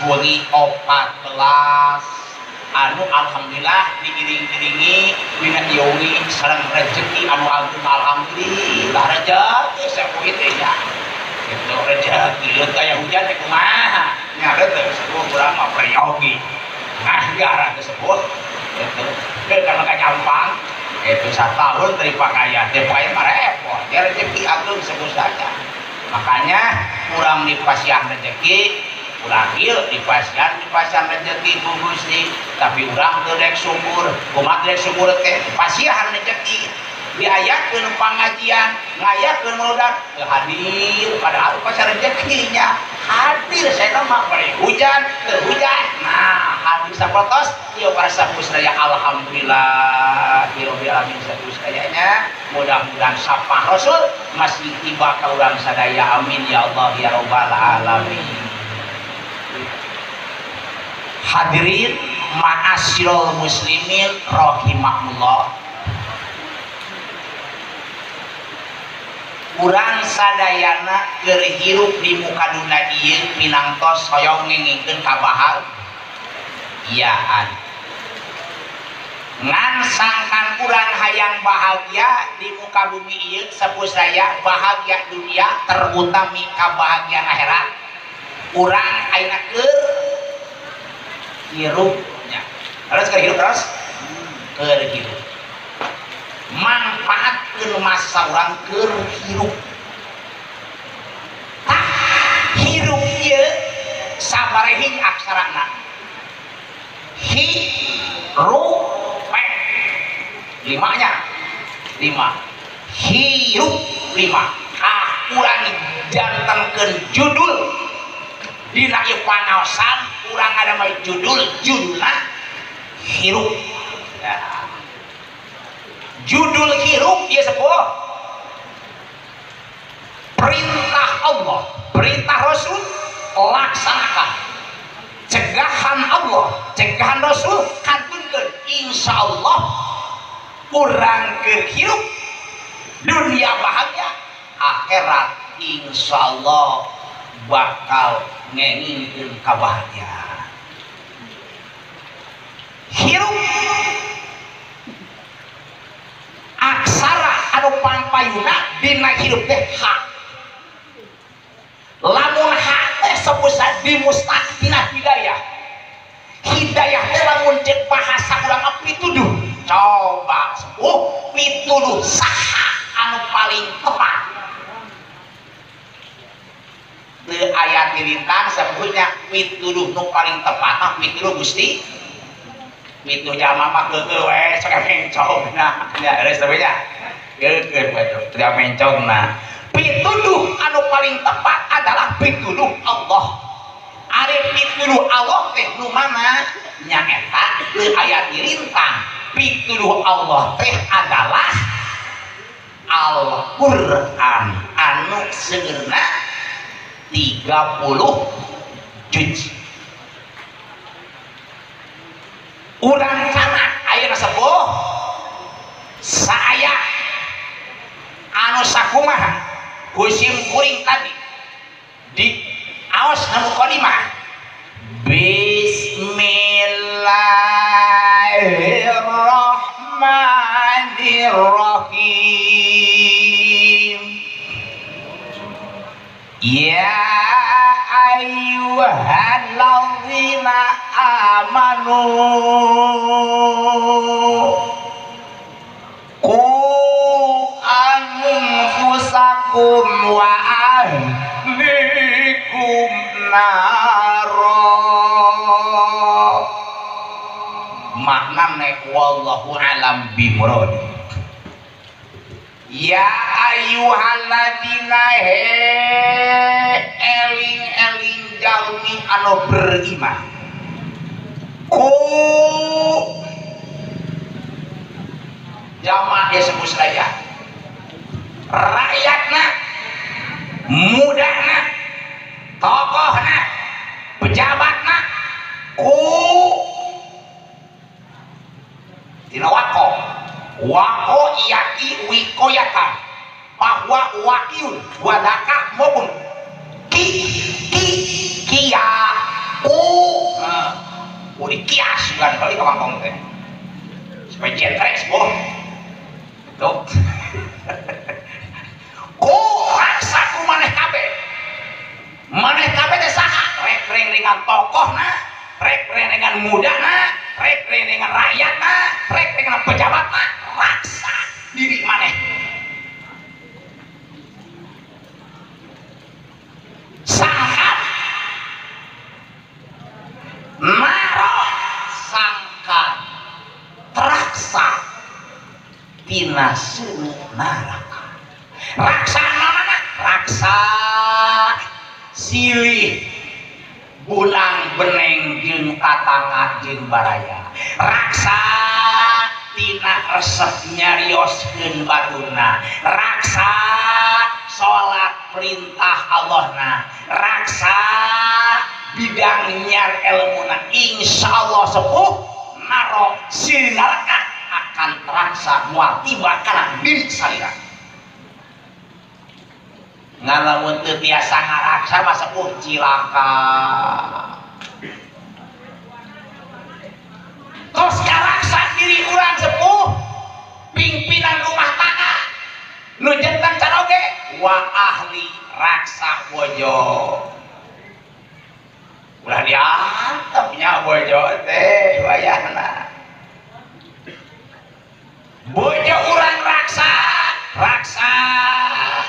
S1: wengi 14 anu alhamdulillah diiring-iringi dina iungi sareng rezeki anu agung. Alhamdulillah rezeki sapoe teh nya gitu rezeki leut aya hujan teh kumaha nya teh sepuh urang mah peryogi nah gara teh sepuh gitu teu kana kanyampang itu satahun dari pakaian teh pakaian mah repot ya rezeki agung sepuh saja. Makanya kurang dipasihan rezeki urang ieu dipasihan rezeki ku Gusti tapi urang teu rek syukur. Kumaha teu rek syukur teh pasihan rezeki diayakeun pangajian ngayakeun muludan teu hadir padahal pasar rezekinya hadir saya mah bari hujan teu hujan. Nah hadir sapertos ieu para sepuh sadaya alhamdulillah rabbil alamin sepuh sadayanya mudah-mudahan sapa Rasul masih tiba ka urang sadaya amin ya Allah ya rabbal alamin. Hadirin ma'asyiral muslimin rahimakumullah. Urang sadayana keur hirup di muka dunia ieu minangtos hoyong ngengingkeun kabahagiaan. Ngan sangkan urang hayang bahagia di muka bumi ieu sepuh saya bahagia dunia terutami kabahagiaan akhirat. Urang ayeuna keur hirupnya. Terus keur hirup terus keur hirup. Manfaatkeun masa urang keur hirup. Tah hirup ieu sabaraha hiji aksarana? Hi ru pe. Limanya. 5. Hirup 5. Ah urang jantenkeun judul dina ieu pangaosan urang ada mah judul judulna hirup. Ya. Judul hirup ieu sepuh perintah Allah, perintah Rasul laksanakan. Cegahan Allah, cegahan Rasul kantunkeun. Insyaallah urang keur hirup dunia bahagia, akhirat insyaallah bakal ngengingkeun kabahagiaan. Hirup aksara anu pangpayuna dina hirup teh hak. Lamun hak teh sebesar dimustaq tina hidayah. Hidayah teh lamun cek bahasa urang mah pituduh. Coba sepuh pituduh saha anu paling tepat. Teu aya tilintang sepuhnya pituduh nu paling tepat mah pituduh Gusti. Pituduh jalma mah keukeuh we sok mencongna. Nya geus teh nya. Keukeuh we teu mencongna. Pituduh anu paling tepat adalah pituduh Allah. Ari pituduh Allah teh nu mana? Nya eta teu aya dilintang. Pituduh Allah teh adalah Al-Qur'an anu seueurna 30 juz. Urang canak ayeuna sepuh saaya anu sakumaha kusim kuring tadi di aos anu mukadimah Bismillahirrahmanirrahim. Ya ayyuhalladzina amanu qu anfusakum wa ahlikum nara. Maknane wallahu alam bimurad. Ya ayyuhalladzina he eling-eling jalmi anu beriman. Ku jamaah ya sebut saja rakyatna, mudana, tokohna, pejabatna, ku tina wako wako iyaki wikoyatan bahwa wakiun wadaka maupun ki ki kia ku uri kias kan kali ka mangkong teh supaya jentrek sebuah tuh. Ku raksa ku maneh kabeh maneh kabeh teh saha rek ringan tokohna, rek ringan mudana, rek ringan rakyatna, rek ringan pejabatna, raksa diri maneh. Sangkan naro sangkan teraksa tina seuneu naraka. Raksa mana? Raksa silih bulang beneng jeung tatangga jeung baraya. Raksa tina resep nyarioskeun baturna. Raksa salat perintah Allahna. Raksa bidang nyar elmuna. Insyaallah sepuh naro silih neraka akan teraksa moal tiba kana diri salira. Ngalamun teu tiasa ngaraksa mah sepuh cilaka. Tos karaksa diri urang sepuh pimpinan rumah tangga nu jantan caroge wa ahli raksa bojo. Ulah diantep nya bojo teh wayahna. Bojo urang raksa, raksa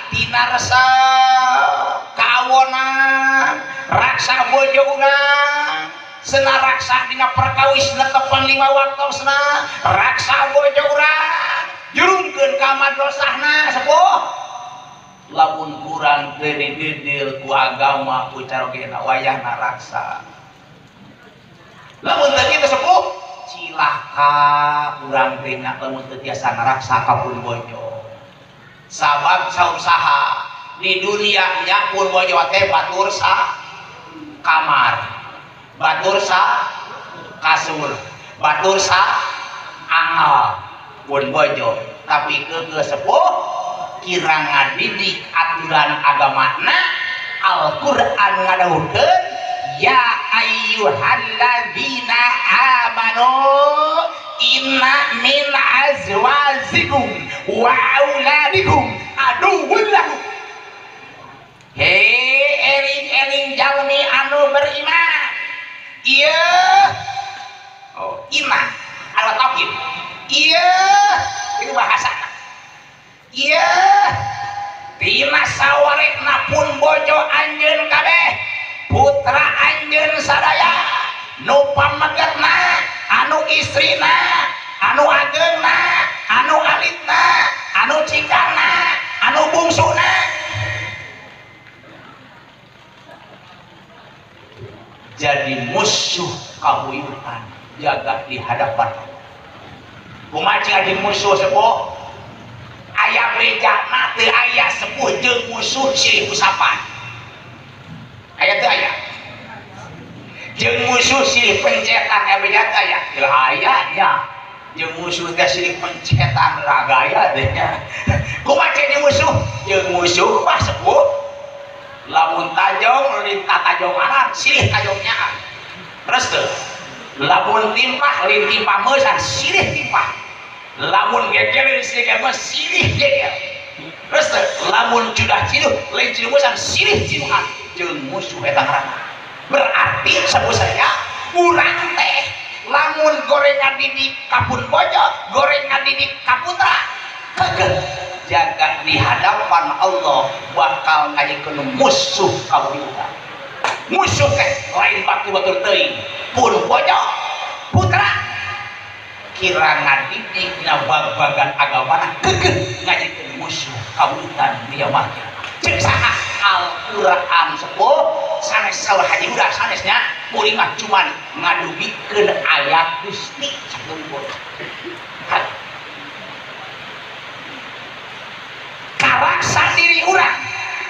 S1: tina resep kawonan, raksa bojo urang sena raksa dina perkawis netepan 5 waktosna, raksa bojo urang jurungkeun ka madrasahna sepuh. Lamun kurang teu dididil ku agama ku carogena wayahna raksa. Lamun teu kitu sepuh cilaka urang teh nya lamun teu tiasa ngaraksa ka pun bojo. Sabab sausaha di dunia nya pun bojo teh batur sa kamar, batur sa kasur, batur sa angel pun bojo. Tapi keukeuh sepuh kira ngadidik aturan agamana Al-Qur'an ngadawuhkeun ya ayyuhalladzina amanu inna min azwajikum wa auladikum aduwwun lakum. Hei eling-eling jalmi anu beriman ieu oh iman anu tauhid ieu itu bahasana ieu dina sawarekna pun bojo anjeun kabeh putra anjeun sadaya nu pamegetna anu istrina anu ageungna anu alitna anu cikalna anu bungsuna. Jadi musuh kabuyutan jaga di hadapan Allah. Kumaha cing musuh sepuh aya bejana teu aya sepuh jeung musuh silih usapan. Aya teu aya? Jeung musuh silih pencetan aya beja teu aya? Teu aya nya. Jeung musuh teh silih pencetan ragaya teh nya. Kumaha cing musuh? Jeung musuh mah sepuh lamun tajong lintah tajonganan silih tajong nyaan. Terus teu? Lamun timpah lin timpah meusan silih timpah. Lamun geger silih geger silih geger. Terus teu? Lamun cudah ciduh lain ciduh meusan silih ciduhan jeung musuh eta ngaranna. Berarti sepuh saya urang teh lamun goreng ngadidik ka pun bojo, goreng ngadidik ka putra keukeuh jaga di hadapan Allah bakal ngajikeun musuh kabuyutan. Musuh teh lain batur-batur teuing pun bojo putra kira ngadidik dina bag-bagan agamana keukeuh ngajikeun musuh kabuyutan di yaumul kiamat. Ceuk saha Al-Qur'an sepuh sanes saur haji udah sanesnya kuring mah cuman ngadugikeun ayat Gusti sakumpul. Karaksa diri urang,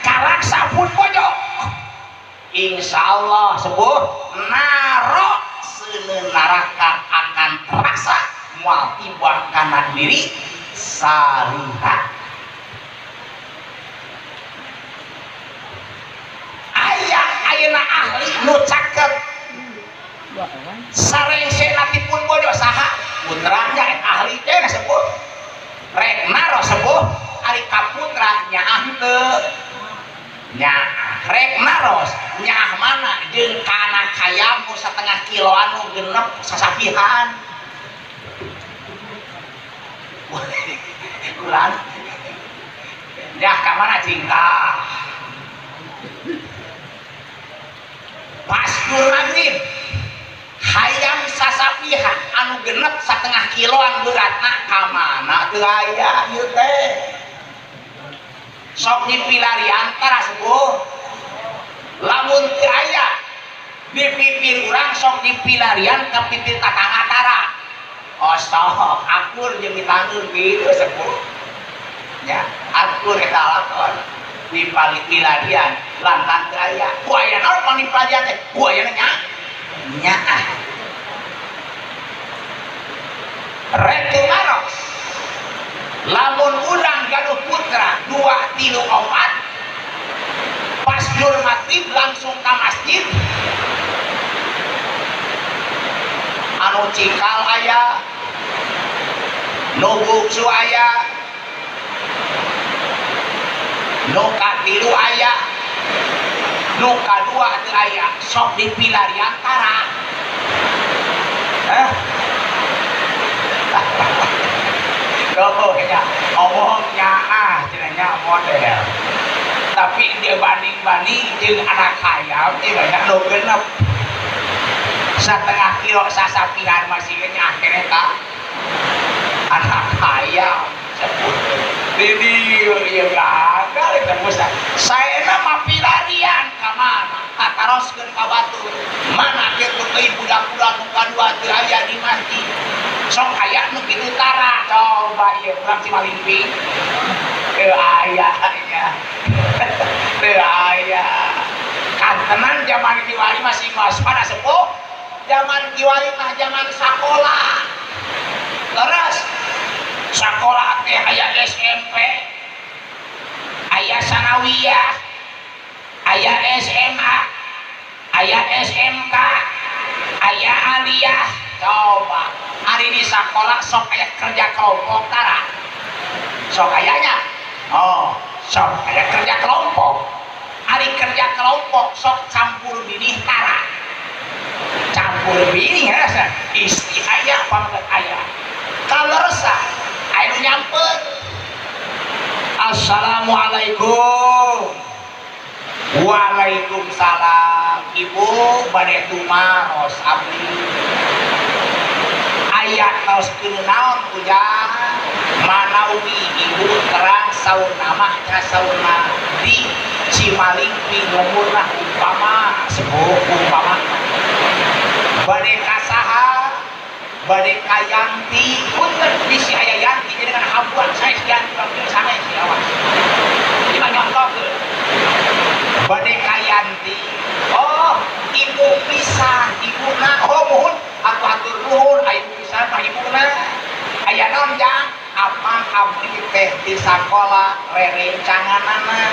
S1: karaksa pun bojo. Insyaallah sepuh naro seuneu neraka akan terasa moal tiba kana diri salira. Aya ayeuna ahli nu caket sarengsena ti pun bojo saha putranya eta ahli teh sepuh rek naro sepuh ari kaputra nyaah teu nyaah rek naros nyaah mana jeung kana hayam nu setengah kilo anu genep sasapihan kurang nyaah ka mana cingka pas dur maghrib hayam sasapihan anu genep setengah kiloan beratna ka mana teu aya ieu teh sok dipilarian tara sepuh lamun teu aya di pipir urang sok dipilarian ka pipir tatangga tara oh sok akur jeung ditanggung kitu sepuh nya akur eta lakon dipilarian lantan teu aya ku aya naon pangdipilarian teh ku ayana nya nyaah rek teu maros lamun urang gaduh putra 2 3 4 pas dur maghrib langsung ka masjid anu cikal aya nu bungsu aya nu katilu aya nu kadua teu aya sok dipilarian tara hah. Tuh nya omong nyaah cenah nya model tapi dia banding-banding jeung anak hayam teh banyak nu genep setengah kilo sasapihan masih nyaah keneh ka anak hayam sebut di dieu ieu gagal eta musa saena mah pilarian ka mana kataroskeun ka batur mana kitu teuing budak-budak nu dua teu aya di masjid. Sok aya nu kitu tara, coba ieu urang Cimalingping. Teu aya nya. Teu aya. Kantenan zaman kiwari masih waspada sepuh. Zaman kiwari mah zaman sakola. Leres. Sakola teh aya SMP, aya sanawiyah, aya SMA, aya SMK, aya aliyah. Coba hari di sekolah sok aya kerja kelompok tara? Sok ayanya? Oh, sok aya kerja kelompok. Hari kerja kelompok sok campur binih tara? Campur binih ya, istri aya, pameget aya. Kaleresan aya nu nyamper, "Assalamualaikum." "Waalaikumsalam, Ibu, bade tumaros abdi." "Aya tos naon, Ujang?" "Manawi Ibu terang saurna mah nya saurna di Cimalingping lemurna umpama sepuh umpama." "Bade ka saha?" "Bade ka Yanti." Punten, bisi aya Yanti jadi dengan habuan sanes Yanti urang sanes, awas. Ieu mah nyontohkeun. "Bade ka Yanti." "Oh, Ibu pisan ibuna." "Oh, muhun atuh, atur nuhun. Aya ibu pisan mah ibuna. Aya naon, Jang?" "Apan abdi teh di sakola rerencanganana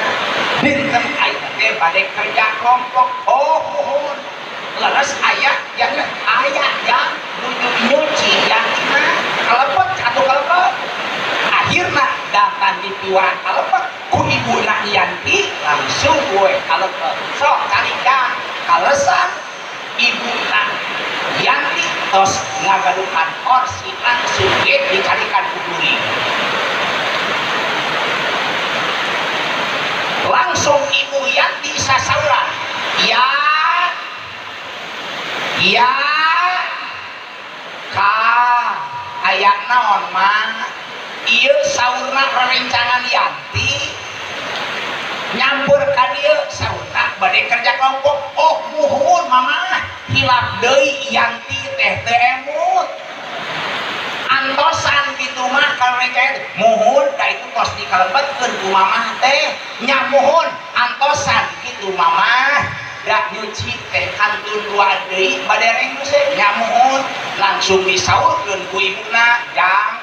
S1: dinten aya teh bade kerja kelompok." "Oh, muhun. Leres aya yang aya yang nuju nyuci Yantina kalepet atau kalepet." Akhirna datang di piwang kalepet ku ibuna Yanti, langsung gue kalepet. Sok carikan kalesan ibuna Yanti tos ngagaduhan orsi, langsung ge dicarikan ku kuring. Langsung Ibu Yanti sasauran, "Ya, ya, ka aya naon, Mah?" "Ieu saurna rerencangan Yanti nyampur ka dieu, saurna bade kerja kelompok." "Oh, muhun, Mama. Hilap deui, Yanti teh teu emut antosan kitu mah kalau rencana." "Muhun, da itu tos dikalebetkeun ku Mamah teh nya." "Muhun, antosan kitu, Mamah, da nyuci teh kantun dua deui bade rengse nya." "Muhun." Langsung disaurkeun ku ibuna, "Jang,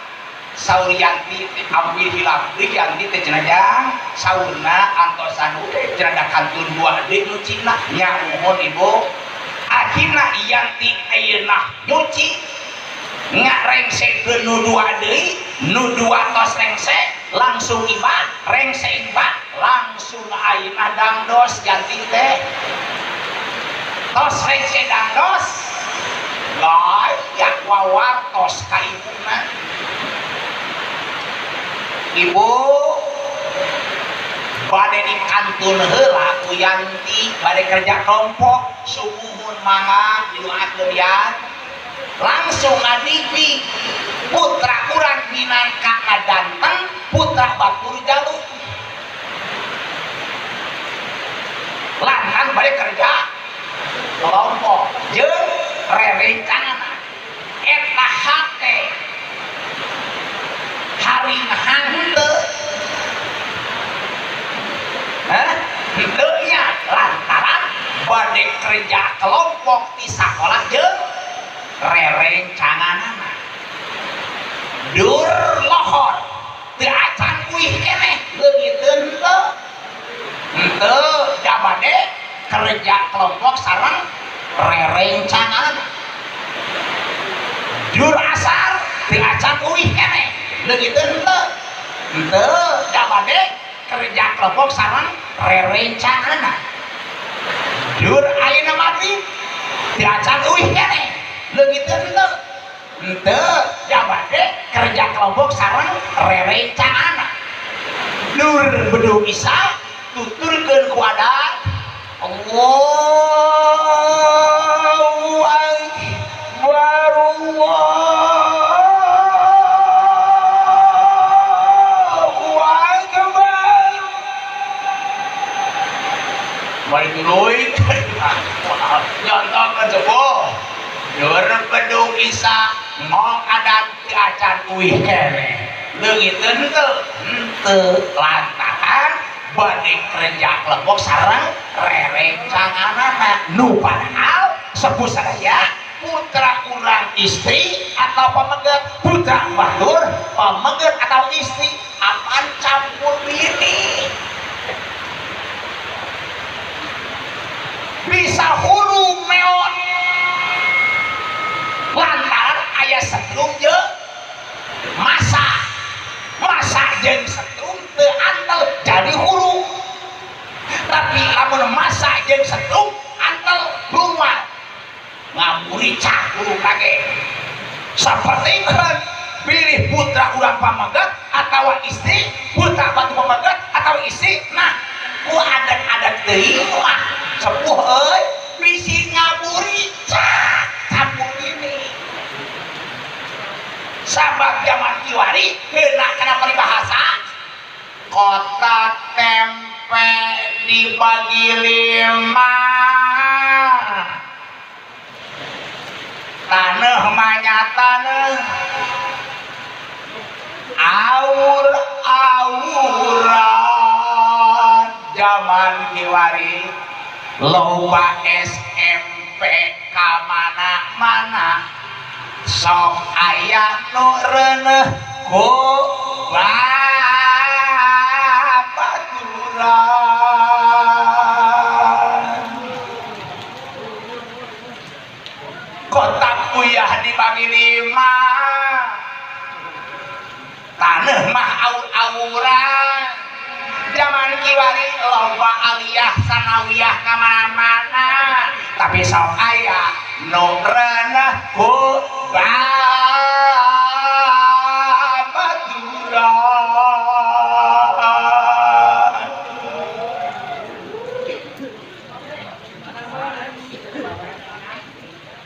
S1: saur Yanti teh ambil hilap deui Yanti teh cenah, Jang, saurna antosan we cenah, da kantun dua deui nyucina nya." "Muhun, Ibu." Akhirna Yanti ayeuna nyuci ngarengsekeun nu dua deui, nu dua tos rengse langsung ibad, rengse ibad langsung ayeuna dangdos. Yanti teh tos rengse dangdos, gaya wawartos ka ibuna, "Ibu, bade di kantun heula ku Yanti, bade kerja kelompok." "Sumuhun, mangga didoakeun ya." Langsung ngadigi putra urang minangka ngadanten putra batur jalu lantan bade kerja kelompok jeung rerencangan eta hate hari henteu. Hah? Henteu nya, lantaran bade kerja kelompok di sakola jeung rerencanganana. Dur lohor teu acan uih keneh, leungiteun henteu? Henteu, da bade kerja kelompok sareng rerencangan. Dur asar teu acan uih keneh, leungiteun henteu? Henteu, da bade kerja kelompok sareng rerencangan. Dur ayeuna magrib teu acan uih keneh, leungiteun henteu? Henteu, da bade kerja kelompok sareng rerencangan. Dur bedug isya tuturkeun ku adat, Allahu Akbar, Allahu Akbar. Mari tuluy nyontokeun sepuh. Tidur bedug isa ngong adan teu acan uih keneh. Leungiteun henteu? Henteu lantaran bade kerja kelompok sareng rerencanganana nu padahal sepuh sadaya putra urang istri atau pameget, putra batur pameget atau istri apan campur bini bisa hurung meon lantaran aya setrum jeung masa masa jeung setrum teu antel jadi hurung, tapi lamun masa jeung setrum antel rumah ngamuricah hurung lagi seperti kan pilih putra urang pameget atau istri putra batu pameget atau istri. Nah ku adat-adat teuing mah sepuh euy bisi ngaburicah campur ini sabab zaman kiwari kena kana peribahasa kotak tempe dibagi 5 taneuh manya taneuh aur-auran zaman kiwari loba SMP ka mana-mana sok aya nu reuneuh ku babaturan kotak uyah dibagi 5 taneuh mah aur-auran zaman kiwari loba aliyah sanawiyah ka mana-mana tapi sok aya nu reuneuh ku babaturan.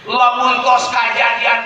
S1: Lamun tos kajadian